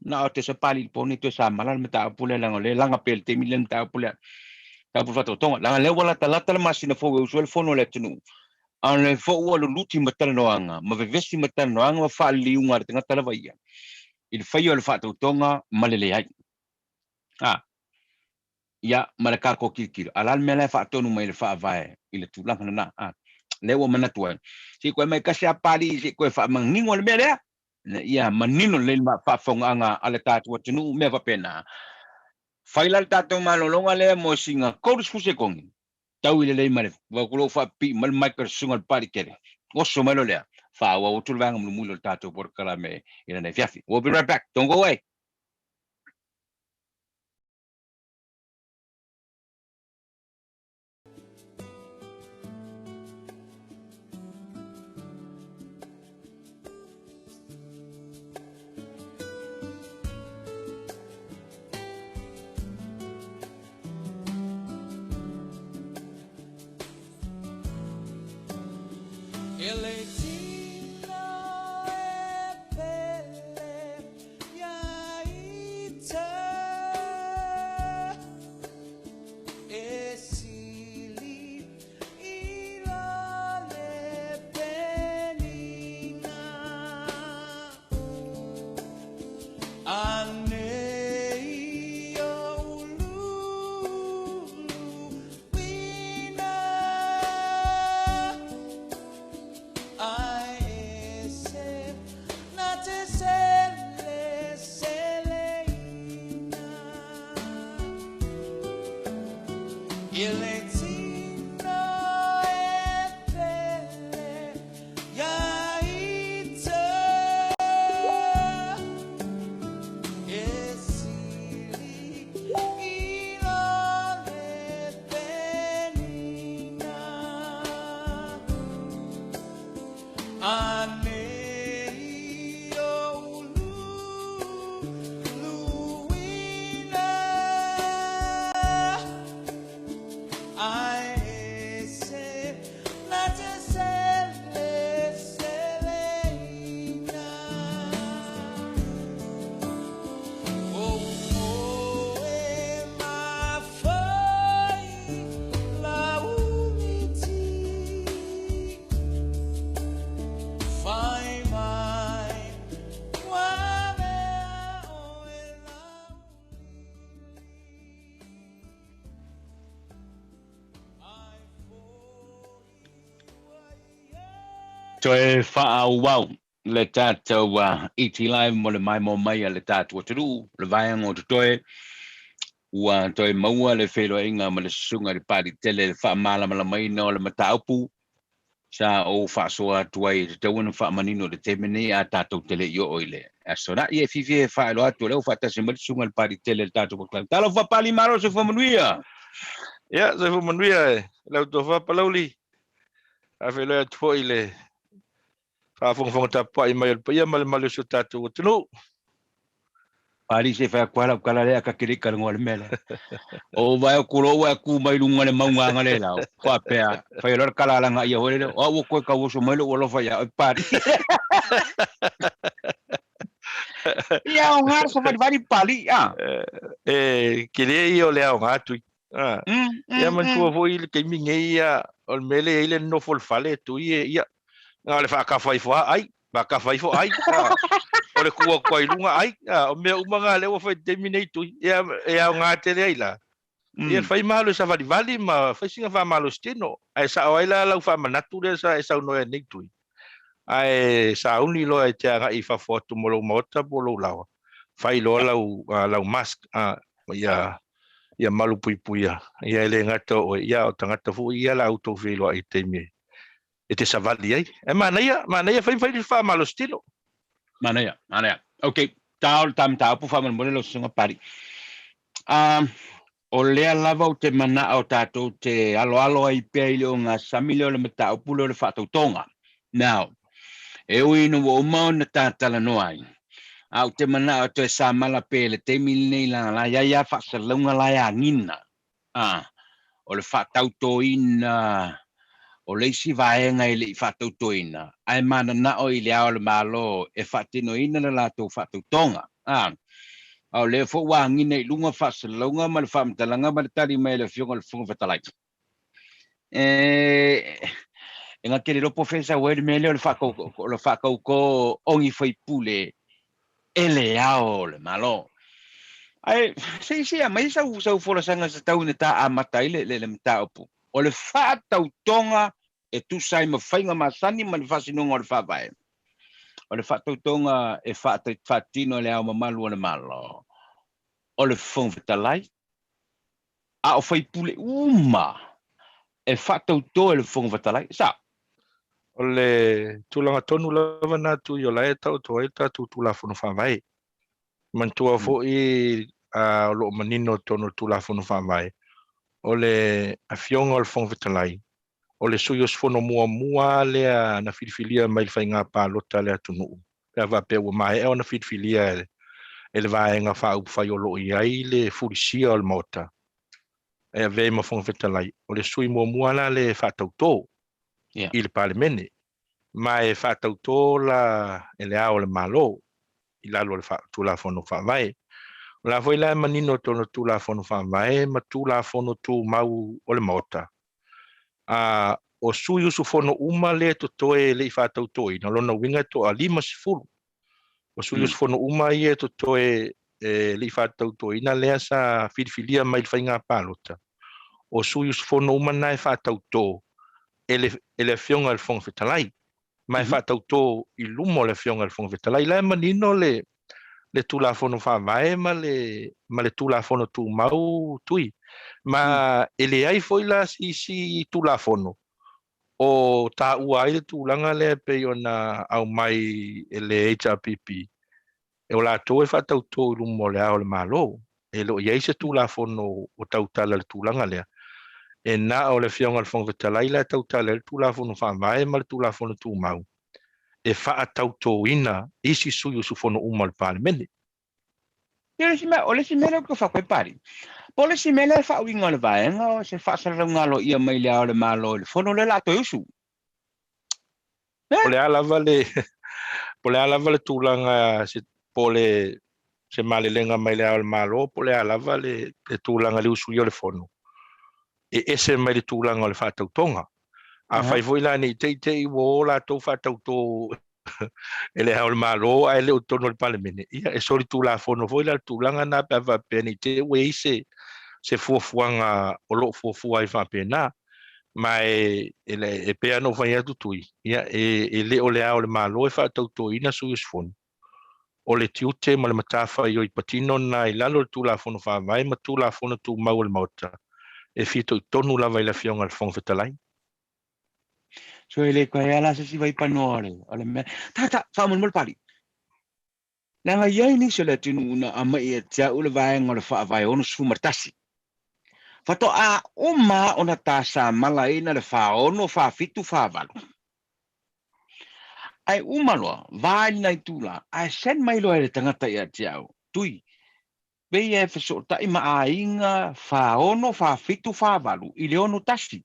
na o te sapali i le po nei toe samala le mataupu lea leaga o lea e laga pea i le taimi lea le mataupu lea, mataupu o le faatoatoga. Leaga o lea ua latalata le masina fou e usu ai le fono a le atunuu, a o lea foi ua luluti ma talanoaga ma vevesi ma talanoaga ma faaliliuga a le tagata lava ia i le faia o le faatautoga ma le leai. A, ia, ma le tatou tilotilo, a o le a le mea la e faatonu mai e le Faavae i le tulaga lena? A, lea ua manatu ai, se i toe mai tasi lava Papalii se i toe faamanino le mea lea, ina ia manino lelei le faafofogaaga a le tatou atunuu, mea faapena. Fai la le tatou malologa lea mo sina 30 sekoni, tau i lelei ma le vau lou faapipii mai le mic a le susuga i le Papalii tele, oso mai loa lea, faaauau atu le vaega mulimuli o le tatou polokalame i lenei afiafi. We'll be right back, don't go away. E le tino e pele ia ita E sili i lo le penina Anei o uluuluina Ae ese na te sele seleina I le tino e pele ia ita E sili i lo le penina Anei o uluuluina Ae ese na te sele seleina Ou moe mafai laumiti Whai mai ua mea oe laulili Ai foi ua i ai. Toe faaauau le tatou ET Live mo le maimoa mai a le tatou atunuu, le vaega o totoe ua toe maua le feiloaiga ma le susuga i le Pali Tele i le faamalamalamaina o le mataupu sa ou faasoa atu ai e tatau ona faamanino i le taimi nei a tatou te le i oo i le aso la. Ia e fiafia e faailoa atu o lea ua faatasi mai le susuga i le Pali Tele i le tatou polokalame. Talofa Pali malo soifua manuia! Ia, soifua manuia e lau tofa Palauli. Faafeiloai atu foi i le faafogafoga tapuai mai o le paia ma le mamalu o si o tatou atunuu. Pali se fai atu lau tala lea ka kele ka ngoa le mea lea. O vai o kulo ua ku mai lunga le maunga anga le lau. Faapea, fai loa le kala langa ia hoi le, o ua koe kau oso mai lou alofa ia oi Pali. Ia o ngā sa whari whari Pali, a. E, kele ia o le aoga atu. Ia manatua foi le taimi nei ia. O le mea lea e i ai le nofo i le fale e tui e, ia, na o le faakafa ifo lava ai, faakafa ifo ai, a, o le tu atu lava i luga ai, a, o mea uma na lea ua fai i le taimi nei tui. Ia, e aoga tele ai la. Ia fai ma alu e savalivali ma fai sina faamalosi tino. Ae sao ai la lau faamanatu lea sa e saunoa ai nei tui. Ae sauni loa e te agai i fafo atu mo lou maota po o lou laoa, fai loa lau, lau mask, a, ia, ia malupuipuia. Ia e le gata o oe, ia a o tagata foi ia la outou feiloai i le taimi e te savali ai. Ae manaia, manaia fai fai le faamalosi tino. Manaia, manaia. Ok, tao le ta mataupu faamolemole lau susuga Pali. Um, o lea lava ou te manao tatou te aloalo ai pea i le ogasami lea o le mataupu lea o le faatautoga. Now, e ui ina ua uma ona ta talanoa ai, a ou te manao e toe samala pea i le taimi lenei leaga la i ai lava faasalalauga la e agiga A, o le faatautoina o le isi vaega e le i faatautoina, ae mananao i le Ao o le Malo e faatinoina le latou faatautoga. A, a o lea foi ua agiga i luga faasalalauga ma le faamatalaga ma le tali mai a le Afioga i le Fofoga Fetalai. E, e gata le iloa po o fea e sau ai le mea lea o le faatau, o le faatautō ogi faipule e le Ao o le Malo. Ae se i se aumai sau, sau folasaga se tau ina ta amata ai le, le, le mataupu. O le faatautoga e tusa ai ma faiga masani ma le faasinoga o le Faavae. O le faatautoga e faatino e le Ao Mamalu o le Malo, o le Fofoga Fetalai, a o faipule uma e faatauto e le Fofoga Fetalai. Sa. O le tulaga tonu lava na tui o la e taoto ai le tatou Tulafono Faavae. Manatua foi o lo o manino i totonu o le Tulafono Faavae, o le Afioga o le Fofoga Fetalai, o le sui usufono muamua lea na filifilia mai le faiga palota a le atunuu, pe a faapea ua maea ona filifilia e le Vaega Faaupufai o lo o i ai le fulisia o le Maota e avea ai ma Fofoga Fetalai, o le sui muamua la lea e faatautō i le Palemene, ma e faatautō la e le Ao o le Malo i lalo o le Tulafono Faavae. O la foi la e manino i totonu o le Tulafono Faavae ma Tulafono Tumau o le Maota, a o sui usufono uma lea e totoe e le i faatautoina, o lona uiga e toa 50. O sui usufono uma ia e totoe e le i faatautoina lea sa filifilia mai le faiga palota, o sui usufono uma na e faatauto e le, e le Afioga i le Fofoga Fetalai, ma e faatauto i luma o le Afioga i le Fofoga Fetalai. La e manino le, le Tulafono Faavae ma le, ma le Tulafono Tumau Tui. Ma e leai foi la se isi Tulafono o taua ai le tulaga lea e pei ona aumai e le HRPP, e o latou e faatauto i luma o le Ao o le Malo. E le o i ai se Tulafono o tautala i le tulaga lea. E na o le Afioga i le Fofoga Fetalai la e tautala ai le Tulafono Faavae ma le Tulafono Tumau e faatautoina isi sui usufono uma o le Palemene. O le isi mea, o le isi mea lea ou te fai atu ai, po o le isi mea lea e faauiga o le vaega o se faasalalauga aloaia mai le Ao o le Malo i le fono lea o le a toe usu. Po o le a lava le po o le a lava le tulaga se po o le se malelega mai le Ao o le Malo, po o le a lava le, le tulaga i le usuia o le fono, e ese mai le tulaga o le faatautoga. Afai foi la ne i te i te i ua o latou faatauto e le Ao o le Malo ae le o totonu o le Palemene, ia e solitulafono foi la le tulaga lena pe a faapea ne i te i ua i ai se, se fuafuaga o lo o fuafua ai faapena. Ma e, e, e pei lava ona ou fai atu Tui, ia e, e le o le Ao o le Malo e faatautoina sui usufono, o le tiute ma le matafaioi patino lena i lalo o le Tulafono Faavae ma Tulafono Tumau a le Maota, e fitoitonu lava i le Afioga i le Fofoga Fetalai. So e le koe ala se isi vaipanoa o le, o le mea. Tata, faamolemole Pali. Leaga i ai nisi o le atunuu na aumai ia te au le vaega o le Faavae 61. Faatoa uma ona ta samalaina le 46, 47, 48. Ae uma loa, va i lena itula, ae send mai loa e le tagata ia te au, Tui, pei e fesootai ma aiga 46, 47, 48 i le 61.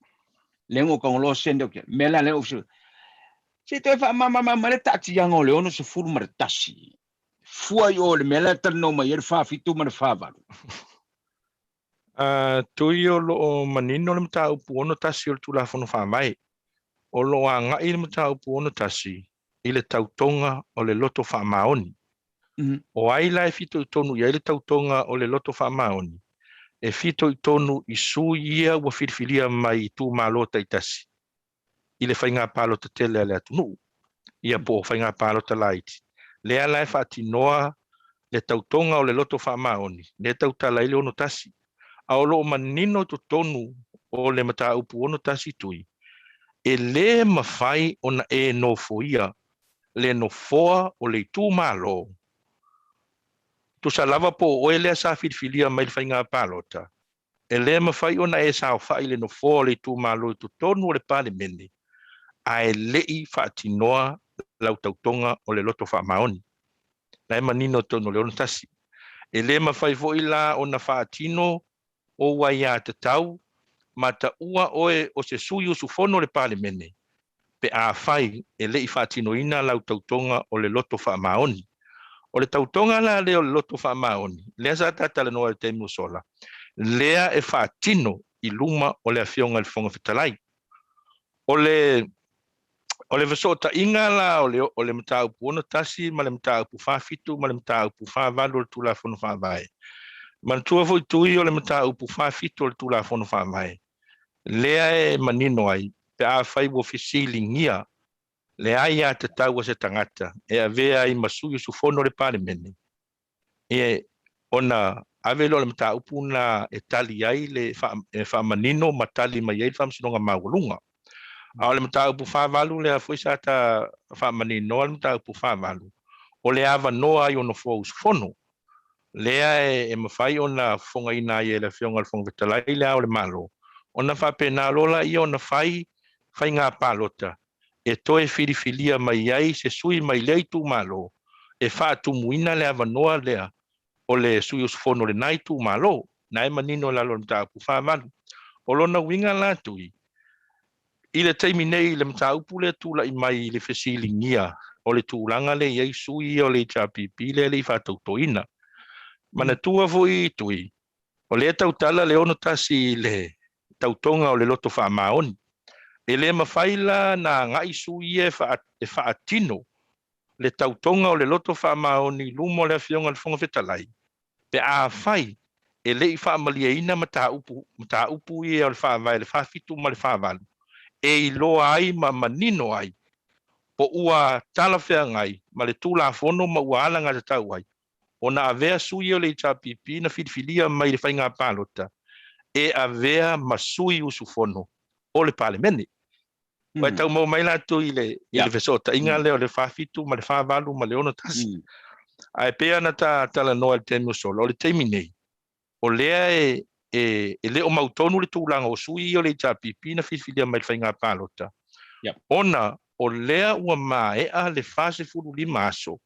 Lea ua tagoloa send au kia, mea la lea ua Se i toe faamamama mai le taatiaga o le 61 fua i o i le mea la e talanoa mai ai le 47 ma le 48. Tui o lo o manino le mataupu 61 o le Tulafono Faavae. O lo o agai le mataupu 61 i le tautoga o le loto faamaoni. O ai la e fitoitonu i ai le tautoga o le loto faamaoni? E fitoitonu i sui ia ua filifilia mai i itumalo taitasi i le faiga palota tele a le atunuu, ia po o faiga palota laiti, lea la e faatinoa le tautoga o le loto faamaoni, lea e tautala ai le 61. A o lo o manino i totonu o le mataupu 61 tui, e le mafai ona e nofoia le nofoa o le itumalo, tusa lava po o oe lea sa filifilia mai le faiga palota, e le mafai ona e saofai i le nofoa o le itumalo i totonu o le Palemene ae le i faatinoa lau tautoga o le loto faamaoni. La e manino i totonu o le 61. E le mafai foi la ona faatino ou aiatatau ma taua oe o se sui usufono o le Palemene pe afai e le i faatinoina lau tautoga o le loto faamaoni. O le tautoga la lea o le loto faamaoni, lea sa ta talanoa i le taimi ua sola, lea e faatino i luma o le Afioga i le Fofoga Fetalai. O le o le fesootaiga la o le, o le mataupu 61 ma le mataupu 47 ma le mataupu 48 o le Tulafono Faavae. Manatua foi Tui o le mataupu 47 o le Tulafono Faavae, lea e manino ai pe afai ua fesiligia le aiatatau a se tagata e avea ai ma sui usufono o le Palemene, e ona ave lea o le mataupu lena e tali ai le e faamanino ma tali mai ai le Faamasinoga Maualuga. A o le mataupu 48 lea foi sa ta faamaninoa le mataupu 48, o le avanoa ai o nofoa usufono lea e mafai ona fofogaina ai e le Afioga i le Fofoga Fetalai Le Ao o le Malo, ona faapena loa laia ona fai faiga palota e toe filifilia mai ai se sui mai lea itumalo e faatumuina le avanoa lea o le sui usufono o lena itumalo. Na e manino i lalo o le mataupu 48. O lona uiga la Tui, I le taimi nei i le mataupu lea e tulai mai i le fesiligia o le tulaga lea e i ai sui ia o le HRPP lea e le i faatautoina. Manatua foi Tui, o lea e tautala le 61 i le tautoga o le loto faamaoni. E le mafai la ona agai sui ia e faatino le tautoga o le loto faamaoni i luma o le Afioga i le Fofoga Fetalai pe afai e le i faamalieina mataupu, mataupu ia o le Faavae le 47 ma le 48, e iloa ai ma manino ai po ua talafeagai ma le Tulafono ma ua alagatatau ai ona avea sui o le HRPP na filifilia mai le faiga palota e avea ma sui usufono o le Palemene. Ua e tau maua mai latou i le, i le fesootaiga lea o le 47 ma le 48 ma le 61. Ae pei ona ta talanoa i le taimi ua sola, o le taimi nei, o lea e, e, e le o mautonu le tulaga o sui ia o le HRPP na filifilia mai le faiga palota, ona o lea ua maea le 45 aso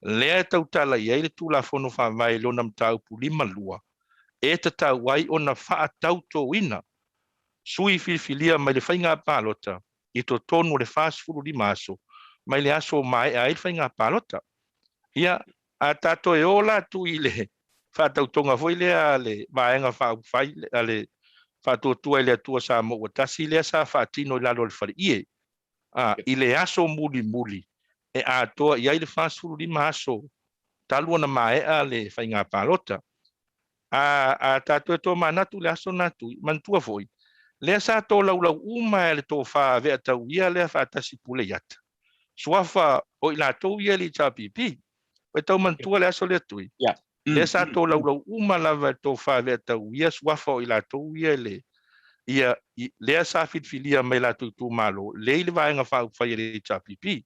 lea e tautala i ai le Tulafono Faavae i lona mataupu 52, e tatau ai ona faatautoina sui filifilia mai le faiga palota i totonu o le 45 aso mai le aso maea ai le faiga palota. Ia, a ta toe o la atu i le faatautoga foi lea a le Vaega Faaupufai a le Faatuatua i le Atua Samoa ua Tasi lea sa faatino i lalo o le faleie, a, i le aso mulimuli e atoa i ai le 45 aso talu ona maea le faiga palota. A, a tatou e tomanatu i le aso na tui, manatua foi, lea sa tolaulau uma e le tofa Veatauia lea faatasi Puleiata, suafa o i latou ia i le HRPP. Ua e tau manatua le aso lea tui? Yeah. Lea sa tolaulau uma lava e le tofa Veatauia suafa o i latou ia i le ia i, lea sa filifilia mai latou itumalo, lea i le Vaega Faaupufai a le HRPP.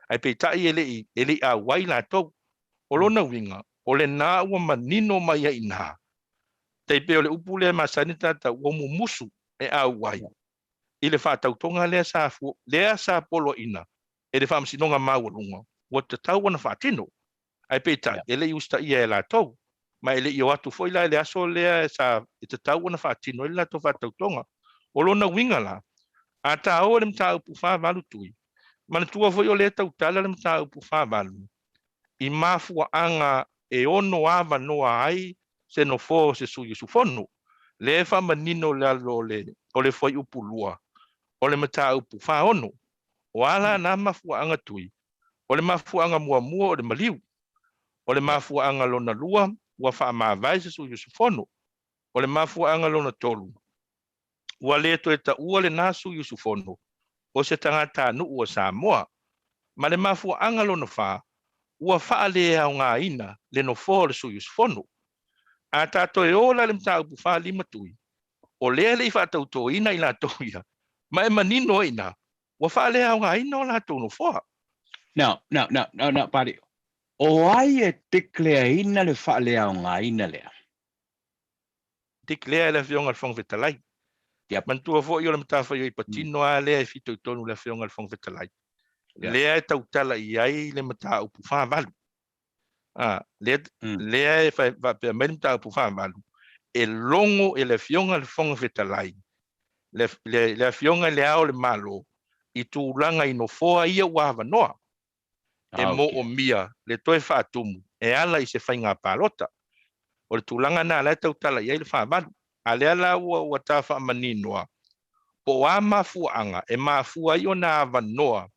Ae peitai e le i, e le i auai latou. O lona uiga, o lena ua manino mai ai i ina, tai pei o le upu lea e masani ona tatou, ua mumusu e auai i le faatautoga lea sa, lea sa poloaiina e le Faamasinoga Maualuga, ua tatau ona faatino. Ae peitai, e le i usitaia e latou, ma e le i o atu foi la i le aso lea sa e tatau ona faatino ai le latou faatautoga. O lona uiga la, a ta o i le mataupu 48 tui, manatua foi o lea e tautala le mataupu 48, i mafuaaga e ono avanoa ai se nofoa o se sui usufono. Lea e faamanino i lalo o le o le fuaiupu 2 o le mataupu 46. O a la na mafuaaga tui? O le mafuaaga muamua o le maliu. O le mafuaaga lona lua, ua faamavae se sui usufono. O le mafuaaga lona tolu, ua le toe taua lena sui usufono o se tagatanuu o Samoa. Ma le mafuaaga lona fa, ua faaleaogaina le nofoa o le sui usufono. A ta toe o la i le mataupu 45 tui, o lea e le i faatautoina i latou ia, ma e manino ai i ina, ua faaleaogaina o latou nofoa. Now, now, now, now, now, Pali, o ai e declare-ina le faaleaogaina lea? Declare e le Afioga i le Fofoga Fetalai. Yep. Manatua foi o le matafaioi patino lava lea e fitoitonu i le Afioga i le Fofoga Fetalai, lea e tautala i ai le mataupu 48. A, lea, lea e faapea mai le mataupu 48, e logo e le Afioga i le Fofoga Fetalai le, le, le Afioga i le Ao o le Malo i tulaga i nofoa ia ua avanoa. E moomia le toe faatumu e ala i se faiga palota. O le tulaga lena la e tautala i ai le 48. A lea la ua ua ta faamaninoa po o a mafuaaga e mafua ai ona avanoa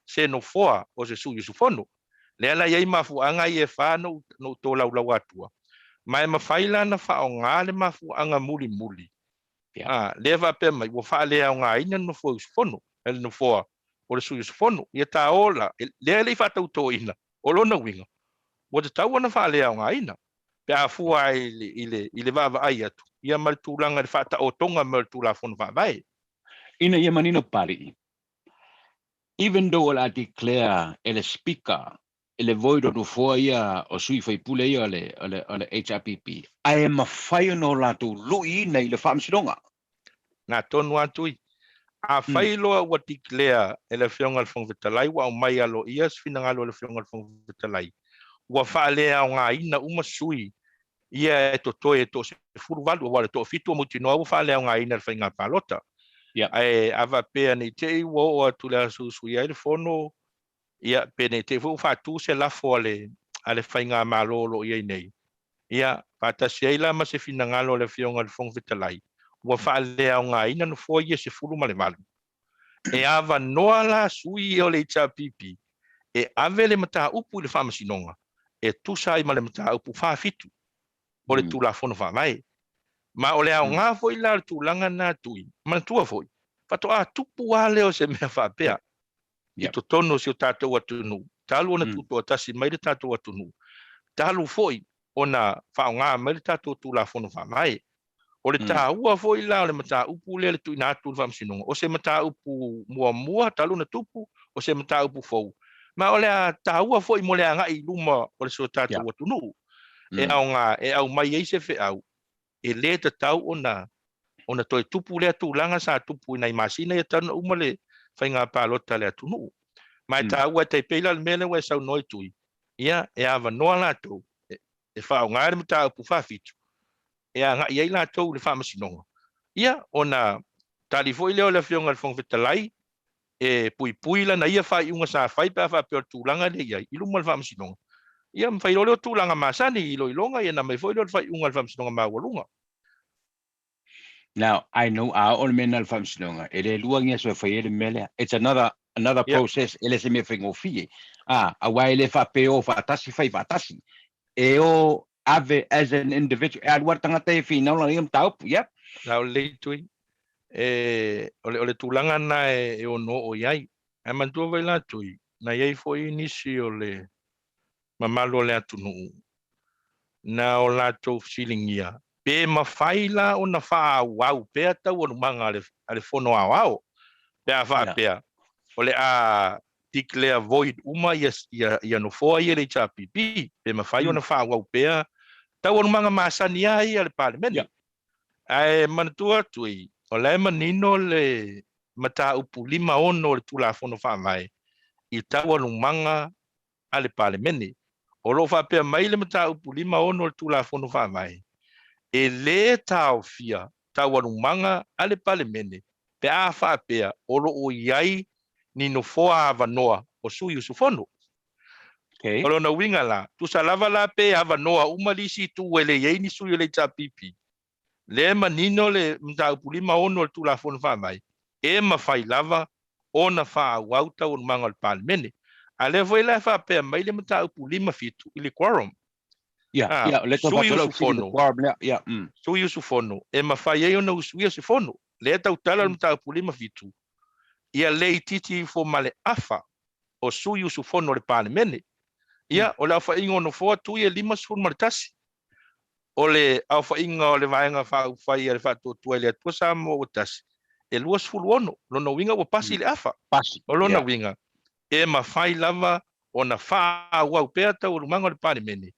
se nofoa o se sui usufono. Lea la e i ai mafuaaga ia e fa na ou tolaulau atua, ma e mafai la ona faaaoga le mafuaaga mulimuli, a lea faapea mai ua faaleaogaina le nofoa usufono, le nofoa o le sui usufono. Ia ta o la, lea e le i faatautoina, o lona uiga, ua tatau ona faaleaogaina pe a fua i le, i le, i le vaavaai atu ia ma le tulaga i le faataotoga mai o le Tulafono Faavae. Ina ia manino Papalii, even though o le a declare e le Speaker i le void o nofoa ia o sui faipule ia o le, o le, o le HRPP, ae mafai ona o latou luiina i le Faamasinoga. Na tonu lava Tui. Afai loa ua declare e le Afioga i le Fofoga Fetalai ua aumai aloaia se finagalo e le Afioga i le Fofoga Fetalai, ua faaleaogaina uma sui ia e totoe e toa-18, aua o le toafitu ua mautinoa ua faaleaogaina e le faiga palota. Ae a faapea ne i te i ua oo atu i le aso e usuia ai le fono, ia, pe ne i te i foi ua faatu se lafo a le, a le faigamalo o lo o i ai nei, ia, faatasi ai la ma se finagalo o le Afioga i le Fofoga Fetalai, ua faaleaogaina nofoa ia 18. E avanoa la sui ia o le HRPP e ave le mataupu i le Faamasinoga e tusa ai ma le mataupu 47 o le Tulafono Faavae. Ma o le aoga foi la o le tulaga lena Tui, manatua foi, faatoa tupu lava lea o se mea faapea i totonu o si o tatou atunuu, talu ona tutoatasi mai le tatou atunuu, talu foi ona faaaoga mai le tatou Tulafono Faavae. O le taua foi la o le mataupu lea i le tuuina atu i le Faamasinoga, o se mataupu muamua talu ona tupu, o se mataupu fou, ma o le taua foi mo le agai i luma o si o tatou atunuu, e aoga e aumai ai se feau e le tatau ona ona toe tupu lea tulaga sa tupu i nai masina ia talu ona uma le faiga palota a le atunuu. Ma e taua e tai pei la le mea lea ua e saunoa i Tui, ia e avanoa latou e faaaoga le mataupu 47 e agai ai latou i le Faamasinoga, ia ona tali foi lea o le Afioga i le Fofoga Fetalai e puipui lana ia faaiuga sa fai pe a faapea o le tulaga lea e i ai i luma o le Faamasinoga, ia ma fai loa lea o tulaga masani i iloiloga, ia ona aumai foi lea o le faaiuga a le Faamasinoga Maualuga. Now, I know a oo le mea lena i le Faamasinoga, e le lua ni aso e fai ai le mea lea. It's another, another process, e le se mea faigofie. A, aua e le faapea o faatasi fai faatasi. E o ave as an individual, e alu lava le tagata e finau lana ia mataupu, yep. Sao lelei Tui. E, o le, o le tulaga lena e, e ono oo i ai. Ae manatua foi la Tui, na i ai foi nisi o le mamalu o le atunuu na o latou fesiligia pe mafai la ona faaauau pea taualumaga a le, a le Fono Aoao pe a faapea o le a declare void uma ia, ia, ia nofoa ia i le HRPP, pe mafai ona faaauau pea taualumaga masani lava ia a le Palemene. Ae manatua atu i, o la e manino le mataupu 56 o le Tulafono Faavae i taualumaga a le Palemene. O lo o faapea mai le mataupu 56 o le Tulafono Faavae, e lē taofia taualumaga a le Palemene pe a faapea o lo o i ai ni nofoa avanoa o sui usufono. Okay. O lona uiga la, tusa lava la pe avanoa uma lisi itu e le i ai ni sui o le HRPP. Lea e manino le mataupu 56 o le Tulafono Faavae, e mafai lava ona faaauau taualumaga o le Palemene. A lea foi la e faapea mai le mataupu 57 i le quorum. Ia, A, ia, o lea tau sui faatua lau fesili i le usufono, quorum lea. Ia, mm. sui usufono e mafai ai ona usuia se fono. Lea e tautala le mataupu 57, ia le itiiti ifo ma le afa o sui usufono o le Palemene. Ia, o le aofaiga o nofoa tui e 51. O le aofaiga o le Vaega Faaupufai a le Faatuatua i le Atua Samoa ua tasi, e 26. Lona uiga ua pasi le afa. Pasi. O lona uiga, e mafai lava ona faaauau pea taualumaga o le Palemene,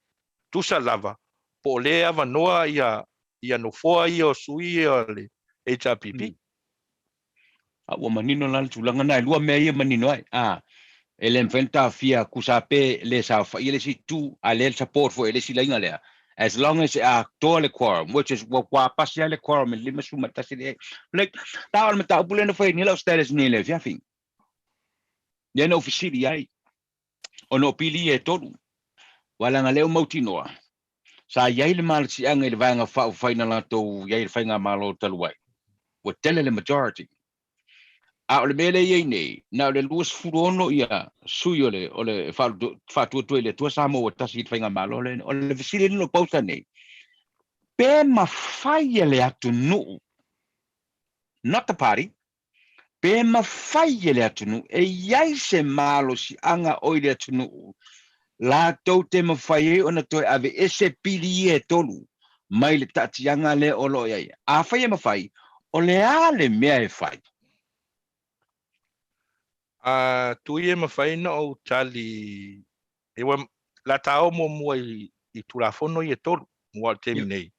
tusa lava po o lea e avanoa ia nofoa ia o sui ia o le HRPP. A ua manino la le tulaga na, e lua mea ia e manino ai. A, e le mafai ona taofia tusa pe le saofaia le isi itu, a le support foi e le isi laina lea. As long as e atoa le quorum, which is ua ua pasi lava le quorum i le 51 le like, la o le mataupu lea na fai nei lau status nei i le afiafi. Lea na ou fesili ai, ona o pili ia e tolu. Aua leaga lea ua mautinoa, sa i ai le malosiaga i le Vaega Faaupufai na latou i ai i le faigamalo talu ai, ua tele le majority. A o le mea lea e i ai nei, na o le 26 ia sui o le, o le Faatuatua i le Atua Samoa ua tasi i le faigamalo lea. O le fesili lea na pausa nei, pe mafai e le atunuu, not the party, Pe mafai e le atunuu e i ai se malosiaga o i le atunuu latou te mafai ai ona toe aveese pili ia e tolu mai le taatiaga lea o lo o i ai. Afai e mafai, o le a le mea e fai? A tui e mafai ona ou tali E ua la ta o muamua i, i Tulafono ia e tolu, aua o le taimi nei,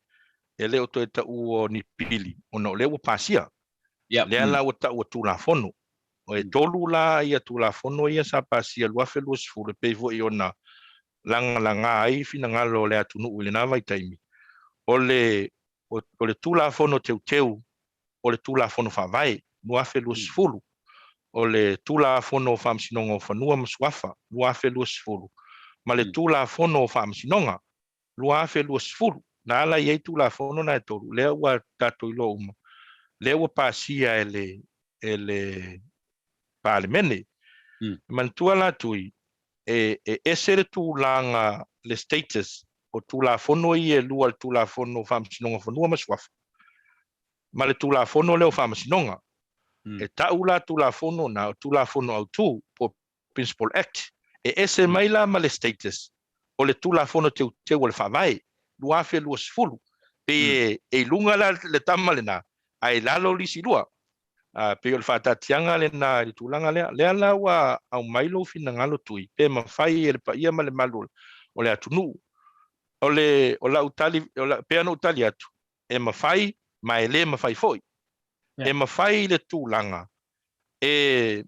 e le o toe taua o ni pili, ona o lea ua pasia. Lea la ua taua Tulafono. E tolu la ia Tulafono ia sa pasia 2020, e pei foi ona lagalaga ai finagalo o le atunuu i lena vaitaimi, o le, o le Tulafono Teuteu o le Tulafono Faavae 2020, o le Tulafono o Faamasinoga o Fanua ma Suafa 2020, ma le Tulafono o Faamasinoga 2020. Na ala i ai Tulafono na e tolu, lea ua tatou iloa uma, lea ua pasia e le, e le Palemene. Manatua la Tui, e, e ese le tulaga, le status o Tulafono ia e lua, le Tulafono o Faamasinoga o Fanua ma Suafa ma le Tulafono lea o Faamasinoga. E ta'u la Tulafono na o Tulafono Autū po o Principal Act, e ese mai la ma le status o le Tulafono Teuteu o le Faavae 2020, pei e i luga la le tama lena ae i lalo le isi lua. Pei o le faataatiaga lena i le tulaga lea. Lea la ua aumai lou finagalo Tui, pe mafai e le paia ma le mamalu o le atunuu. O le, o lau tali, pei ona ou tali atu, e mafai ma e le mafai foi. E mafai i le tulaga e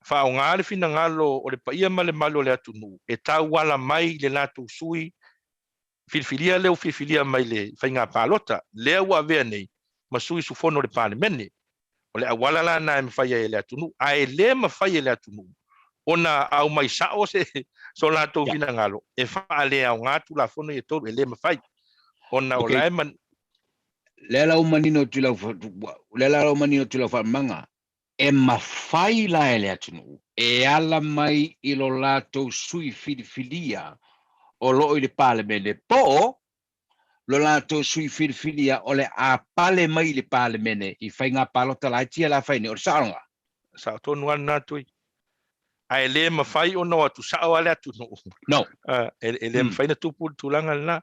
faaaoga le finagalo o le paia ma le mamalu o le atunuu e tauala mai i le latou sui filifilia lea ua filifilia mai le faiga palota lea ua avea nei ma sui usufono o le Palemene. O le auala la lena e mafai ai e le atunuu, ae le mafai e le atunuu ona aumai sao se so latou finagalo e faaleaoga Tulafono ia e tolu, e le mafai ona o la e man... Lea la ua manino atu i lau, lea la ua manino atu i lau faamamaga, e mafai la e le atunuu e ala mai i lo latou sui filifilia o lo o i le Palemene po o lo latou sui filifilia o le a pale mai i le Palemene i faiga palota laiti ia la fai nei. O le sao lena? Sao tonu lava lena Tui. Ae le mafai ona o atu sao lava le atunuu. No. E le mafai ona tupu le tulaga lena.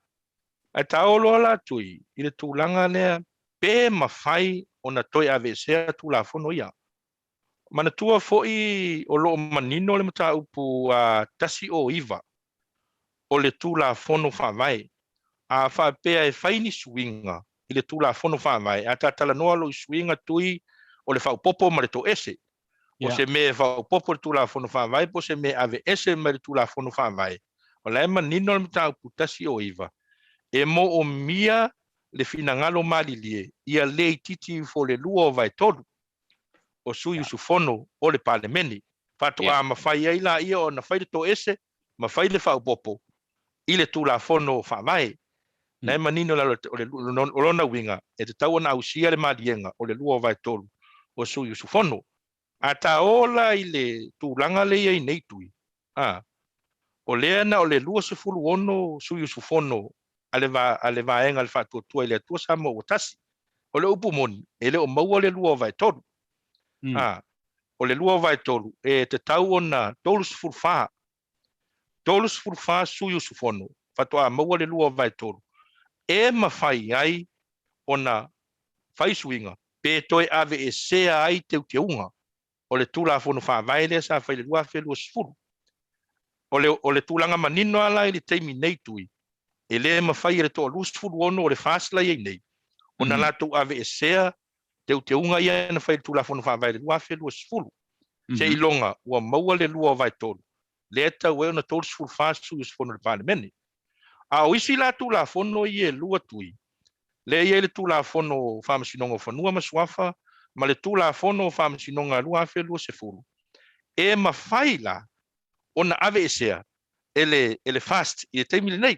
Ae taoa loa la Tui i le tulaga lea pe mafai ona toe aveesea Tulafono ia. Manatua foi o lo o manino le mataupu 109 o le Tulafono Faavae. A faapea e fai ni suiga i le Tulafono Faavae, a ta talanoa loa i suiga tui o le faaopoopo ma le toese, o se mea e faaopoopo i le Tulafono Faavae po o se mea e aveese mai le Tulafono Faavae, o la e manino le mataupu 109, e moomia le finagalo malilie ia le itiiti ifo le lua o vaetolu o sui usufono o le Palemene, faatoa mafai ai laia ona fai le toese ma fai le faaopoopo i le Tulafono Faavae. Na e manino i lalo o le, o lona uiga, e tatau ona ausia le maliega o le 2/3 o sui usufono. A ta o la i le tulaga lea e i ai nei Tui, a, o lea na o le 26 sui usufono a le, a le Vaega a le Faatuatua i le Atua Samoa ua Tasi. O le upu moni, e le o maua le 2/3. A, o le 2/3 e tatau ona 34, 34 sui usufono faatoa maua le 2/3 e mafai ai ona fai suiga pe toe aveesea ai teuteuga o le Tulafono Faavae lea sa fai i le 2020. O le, o le tulaga manino lava la i le taimi nei Tui, e le mafai e le toa 26 o le FAST la i ai nei ona latou aveesea teuteuga ia na fai i le Tulafono Faavae i le 2020. Seiloga ua maua le 2/3 lea e tatau ai ona 34 sui usufono o le Palemene. A o isi la Tulafono ia e lua Tui, lea e i ai le Tulafono o Faamasinoga o Fanua ma Suafa ma le Tulafono o Faamasinoga 2020, e mafai la ona aveesea e le, e le FAST i le taimi lenei.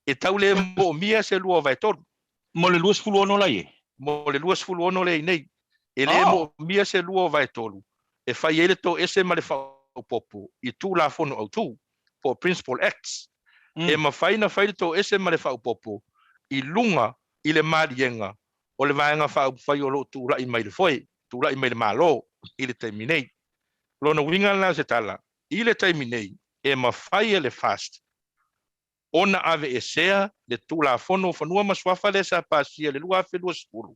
E tau le moomia se 2/3. Mo le 26 la i ai? Mo le 26 lea i nei. E le moomia se 2/3 e fai ai le toese ma le faaopoopo i Tulafono Autu, po o Principal Acts. E mafai ona fai le toese ma le faaopoopo i luga i le maliega o le Vaega Faaupufai o lo o tulai mai le foe, tulai mai le Malo i le taimi nei. O lona uiga la o se tala, i le taimi nei, e mafai e le FAST ona aveesea le Tulafono o Fanua ma Suafa lea sa pasia i le 2020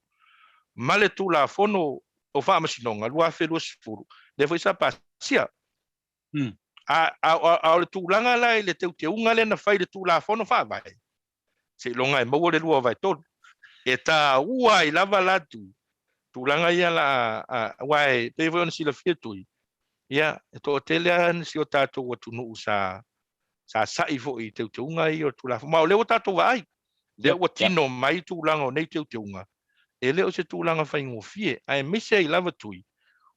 ma le Tulafono o Faamasinoga 2020 lea foi sa pasia. A, a, a o le tulaga la i le teuteuga lea na fai i le Tulafono Faavae, seiloga e maua le 2/3. E taua ai lava la Tui, tulaga ia la, aua e pei foi ona silafia Tui, ia, e toatele lava nisi o tatou atunuu sa sa sa'i foi i teuteuga ia o le Tulafono. Ma o lea ua tatou vaai, lea ua tino mai tulaga o nei teuteuga, e le o se tulaga faigofie, aemaise ai lava Tui,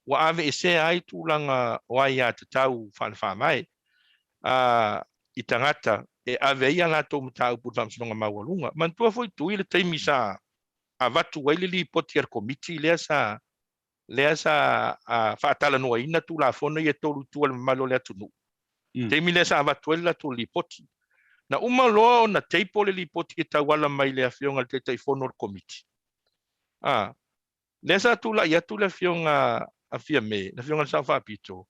ua aveesea ai tulaga o aiatatau faale-faavae i tagata e ave ai a latou mataupu i le Faamasinoga Maualuga. Manatua foi Tui le taimi sa avatu ai le lipoti a le Komiti lea sa lea sa faatalanoaina Tulafono ia e tolu i tua i le mamalu o le atunuu, taimi lea sa avatu ai le latou lipoti. Na uma loa ona table le lipoti e tauala mai i le Afioga i le Taitaifono o le Komiti, a, lea sa tulai atu le Afioga a Fiame, le Afioga i le Sao Faapito,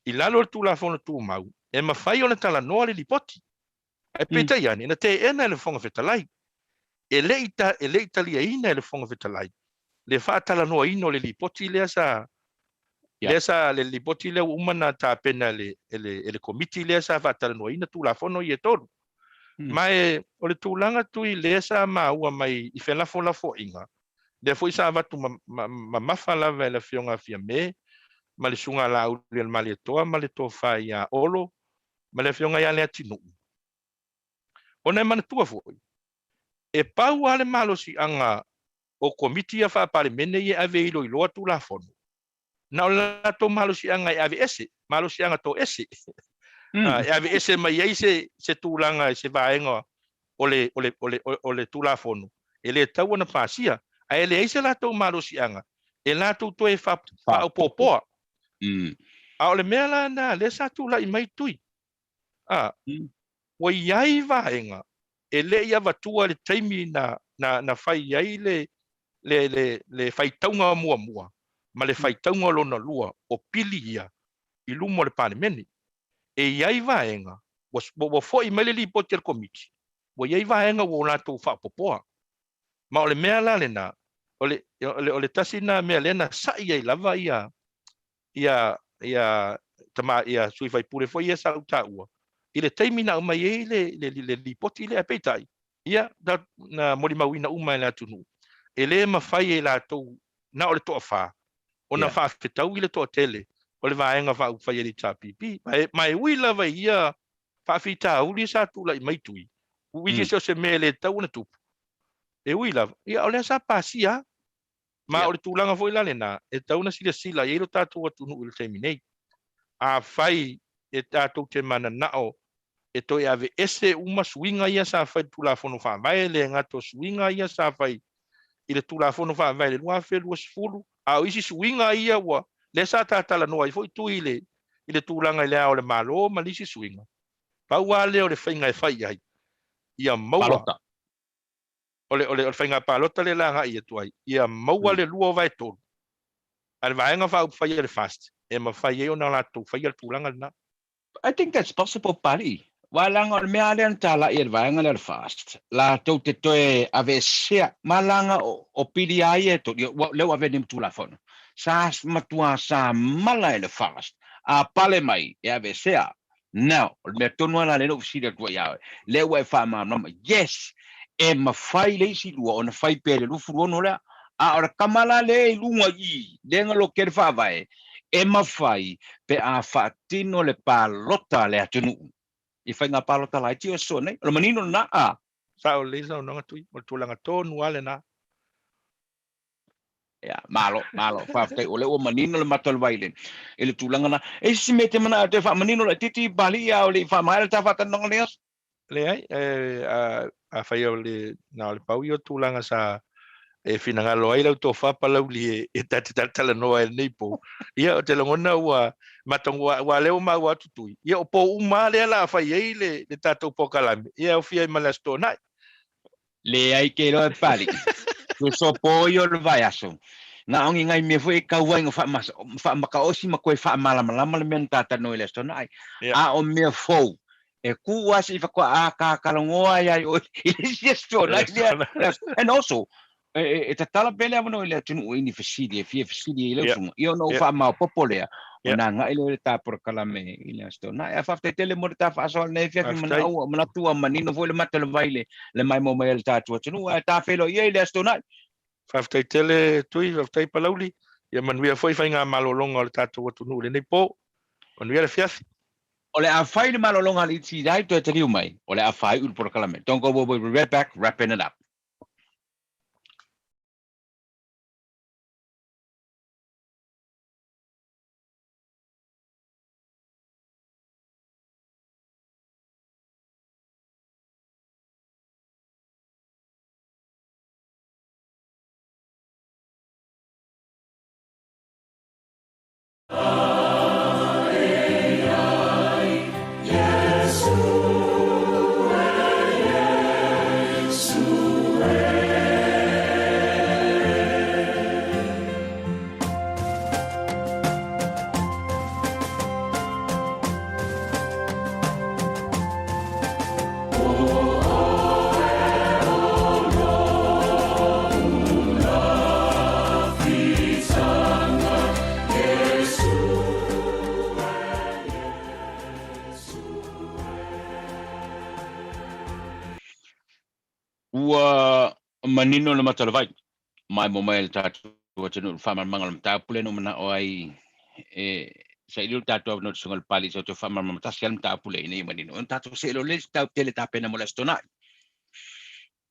i lalo o le Tulafono Tumau, e mafai ona talanoa le lipoti. Ae peitai ane, na teena e le Fofoga Fetalai. E le i, e le i taliaina e le Fofoga Fetalai le faatalanoaina o le lipoti lea sa, lea sa, le lipoti lea ua uma ona tapena e le, e le, e le Komiti lea sa faatalanoaina Tulafono ia e tolu. Ma e, o le tulaga tui lea sa maua mai i felafolafoaiga, lea foi sa avatu mamafa lava e le Afioga a Fiame ma le Susuga a Laaulialemalietoa ma le Tofa ia Olo ma le Afioga ia Leatinuu. Ona e manatua foi, e pau lava le malosiaga o Komiti ia Faa-Palemene ia e ave e iloiloa Tulafono, na o le latou malosiaga e aveese, malosiaga toese, e aveese mai ai se, se tulaga i se vaega o le, o le, o le, o le Tulafono e le tatau ona pasia, ae leai se latou malosiaga e latou toe faaopoopoa. A o le mea la lena lea sa tulai mai Tui, a, ua i ai vaega e le i avatua i le taimi na, na, na fai ai le, le, le, le faitauga muamua ma le faitauga lona lua o pili ia i luma o le Palemene. E i ai vaega ua, ua foi mai le lipoti a le Komiti, ua i ai vaega ua o latou faaopoopoa. Ma o le mea la lena, o le, o le, o le tasi lena mea lea na sa'i ai lava ia, ia, ia, tama, ia sui faipule foi ia sa ou taua, i le taimi na aumai ai le, le, le lipoti lea, peitai, ia, na, na molimauina uma e le atunuu, e le mafai e latou, na o le toafa, ona yeah. faafetaui le toatele o le Vaega Faaupufai a le HRPP. Ma e, ma e ui lava i ia faafitauli sa tulai mai Tui, which is o se mea e le tatau ona tupu, e ui lava, ia o lea sa pasia. Ma o le tulaga foi la lena, e tatau ona silasila i ai lo tatou atunuu i le taimi nei. Afai e tatou te mananao e toe aveese uma suiga ia sa fai i le Tulafono Faavae, e le gata o suiga ia sa fai i le Tulafono Faavae i le 2020, a o isi suiga ia ua lea sa ta talanoa ai foi Tui i le i le tulaga i le Ao o le Malo ma nisi suiga. Pau lava lea o le faiga e fai ai, ia maua Palota. o le, o le, o le faiga palota lea la agai atu ai, ia maua le lua vaetolu a le Vaega Faaupufai a le FAST e mafai ai ona latou faia le tulaga lena. I think that's possible Pali. Aua leaga o le mea lava lea na talai e le vaega lea o le FAST, latou te toe aveesea ma leaga o pili lava ia e tolu, ia lea ua avea nei ma Tulafono, sa matua samala e le FAST, a pale mai e aveesea. Now, o le mea tonu lava la lea na ou fesili atu ai ia oe, lea ua e faamalamalama, yes, e mafai le isi lua ona fai pea i le 26 lea, a o le tama la lea i luga i i, lea na lotea le Faavae, e mafai pe a faatino le palota a le atunuu i faiga palota laiti o aso nei. O le manino lena, a. Sao lelei le saunoaga Tui, o le tulaga tonu lava lena. Ia, malo, malo, faafetai, o lea ua manino le mata o le vai i le tulaga lena. E i ai se mea e te manao e toe faamanino laitiiti, Papalii, a o le i faamaea le ta faatalanoaga nei aso? Leai, afai o le, na o le pau ia o tulaga sa e finagalo ai lau tofa Palauli e ta te talatalanoa ai i lenei po, ia ou te lagona ua matagua, aua o lea ua maua atu Tui, ia o po uma lava lea o le a fai ai le tatou polokalame, ia e aofia ai ma le Aso Toonai. Leai ke iloa e Papalii. Tuso po ia o le vaiaso. Na o ni nai mea foi e tau ai na faamakaosi ma toe faamalamalama le mea na tatalanoa i le Aso Toonai. A o mea fou, e kū lava se i faatoa akaakalogoa ai ai oe i le isi Aso Toonai lea. And also, e tatala pea le avanoa i le atunuu i ni fesili e fia fesili ai i lau susuga, ia ona ou faamaopoopo lea, ona agai lea o le ta polokalame i le Aso Toonai. Ae faafetai tele mo le ta faasoa i lenei afiafi, manao ua manatu ua manino foi le mata o le vai i le maimoa mai a le tatou atunuu, ae ta feiloai ia i le Aso Toonai. Faafetai tele Tui, faafetai Palauli, ia manuia foi faigamalologa o le tatou atunuu i lenei po. Manuia le afiafi. O le a fai le malologa a le ITI toe taliu mai, o le a faaiu le polokalame. Don't go away, we'll be right back wrapping it up. Ua manino le mata o le vai, maimoa mai le tatou atunuu i le faamalamalamaga o le mataupu lea na ou manao ai e saili lo tatou avanoa i le Susuga i le Pali se toe faamalamalama tasi lava le mataupu lea ina ia manino. Ona tatou see loa lea i se mataupu tele tapena mo le Aso Toonai.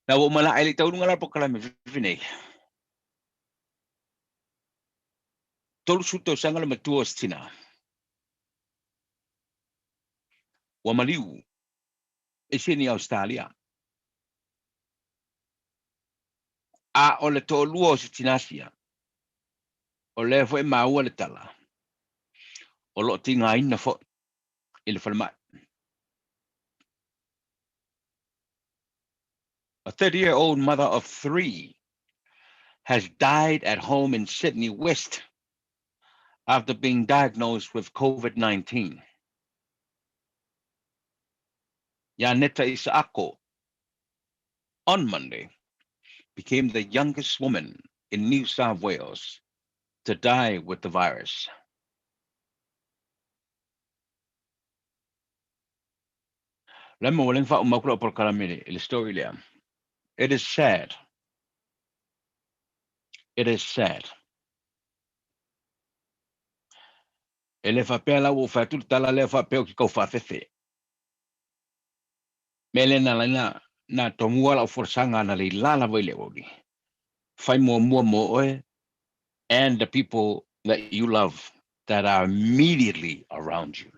Na ua uma la, ae le i taunuuga la le polokalame fifi nei. 30 tausaga le matua o se tina. Ua maliu i Sydney, Ausetalia. A o le toalua o se tina Asia, o lea foi e maua le tala, o lo o tigaina foi i le falemai. A 30-year-old mother of three has died at home in Sydney West after being diagnosed with COVID-19. Yaneta Isaako on Monday became the youngest woman in New South Wales to die with the virus. It is sad. It is sad. E le faapea la ua ou fai atu le tala lea faapea ou te tau faafefe. Mea lea na ala ai na, na tomua lau folasaga analeila lava i le aoauli. Fai muamua mo oe and the people that you love that are immediately around you.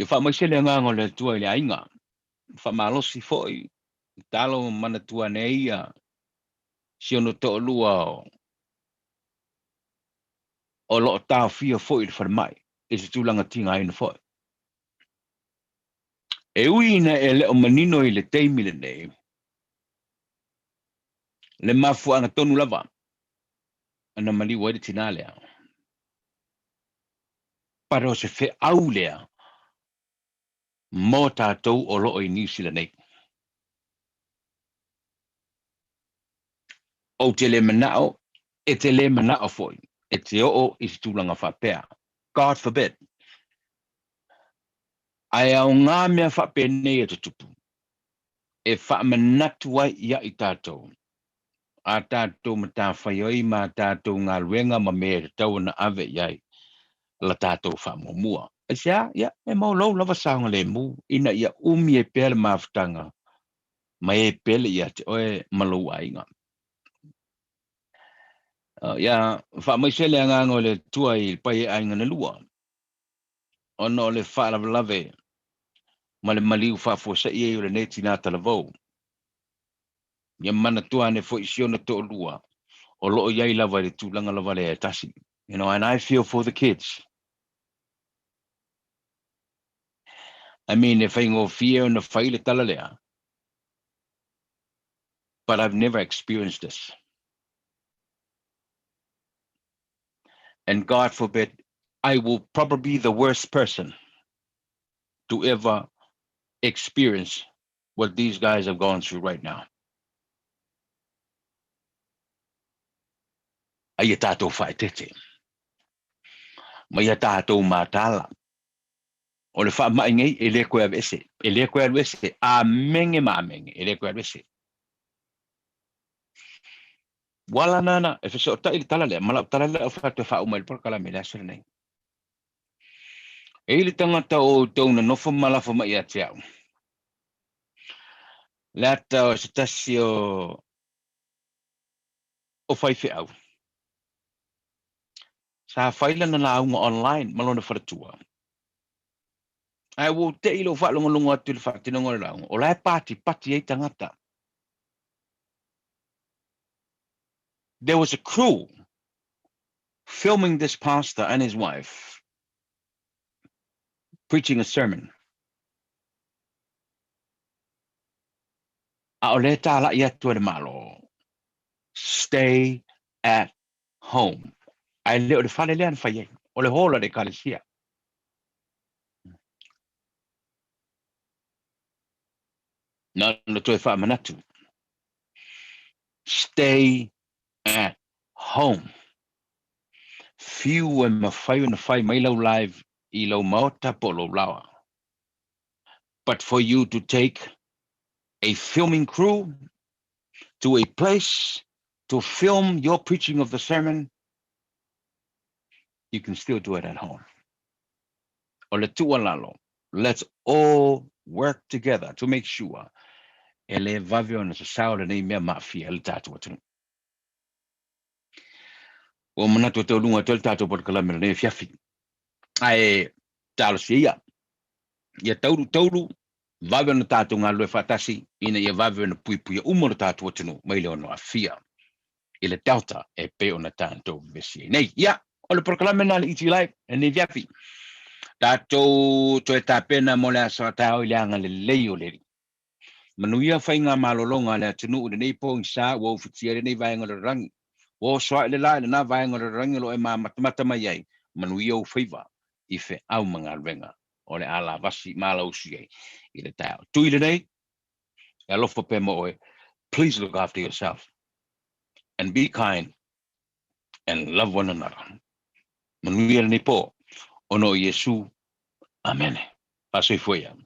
Ia faamaise le agaga o le Atua i le aiga, faamalosi foi, tatalo ma manatua ane ai ia si ona toalua o lo o taofia foi i le falemai i se tulaga tigaina foi. E ui ina e le o manino i le taimi lenei le mafuaaga tonu lava na maliu ai le tinā lea, but o se feau lea mo tatou o lo o i Niu Sila nei. Ou te le manao, e te le manao foi e te oo i se tulaga faapea. God forbid. Ae aoga mea faapenei e tutupu e faamanatu ai ia i tatou a tatou matafaioi ma a tatou galuega ma mea e tatau ona ave i ai la tatou faamuamua. Aisea? Ia, e maulou lava saogalemu ina ia umi ai pea le mafutaga ma e pele ia te oe ma lou aiga. Ia, faamaise le agaga o le Atua i le paia e aiga na lua, ona o le faalavelave ma le maliu faafuasei ai o lenei tinā talavou. Ia manatua ane foi si ona toalua o lo o i ai lava i le tulaga lava lea e tasi. You know, and I feel for the kids. I mean, e faigofie ona fai le tala lea, but I've never experienced this. And God forbid, I will probably be the worst person to ever experience what these guys have gone through right now. A ia tatou faaeteete ma ia tatou mataala, o le faamai nei e le koe aveese, e le koe alu ese, amenge ma amenge, e le koe alu ese. Ua ala nana e fesootai le tala lea, ma lau tala lea o fai atu e faauma i le polokalame i le aso lenei. E i le tagata o outou na nofo ma lafo mai ia te au, le ata o se tasi o o faifeau, sa fai lana lauga online ma lona faletua. Ae ua ou te i lou faalogologo atu i le faatinoga o le lauga, o la e patipati ai tagata. There was a crew filming this pastor and his wife preaching a sermon. A o lea e tālaʻi atu e le Malo, stay at home. Ae le o le fale lea na fai ai, o le hall a le ekalesia. Na ona toe faamanatu, stay at home. Fiu e mafai ona fai mai lau live i lou maota po o lou laoa. But for you to take a filming crew to a place to film your preaching of the sermon, you can still do it at home. O le tuualalo, let's all work together to make sure e le vave ona sasao lenei mea maafia i le tatou atunuu. Ua manatu e taualuga atu ai le tatou polokalame lenei afiafi. Ae talosia ia, ia taulu taulu, vave ona tatou galulue faatasi ina ia vave ona puipuia uma lo tatou atunuu mai le ono aafia i le Delta e pei ona tatou vevesi ai nei. Ia, o le polokalame lena a le ET Live lenei afiafi. Tatou toe tapena mo le aso a taeao i le agalelei o le Alii. Manuia faigamalologa a le atunuu i lenei pogisa ua ufitia ai lenei vaega o le lalolagi. Ua oso ae le la i lena vaega o le lalolagi o lo o e mamatamata mai ai, manuia ou faiva i feau ma galuega o le a lavasi ma alausu ai i le taeao. Tui lenei, e alofa pea mo oe, please look after yourself and be kind and love one another. Manuia lenei po, ona o Iesu. Amene. Faasoifua ia.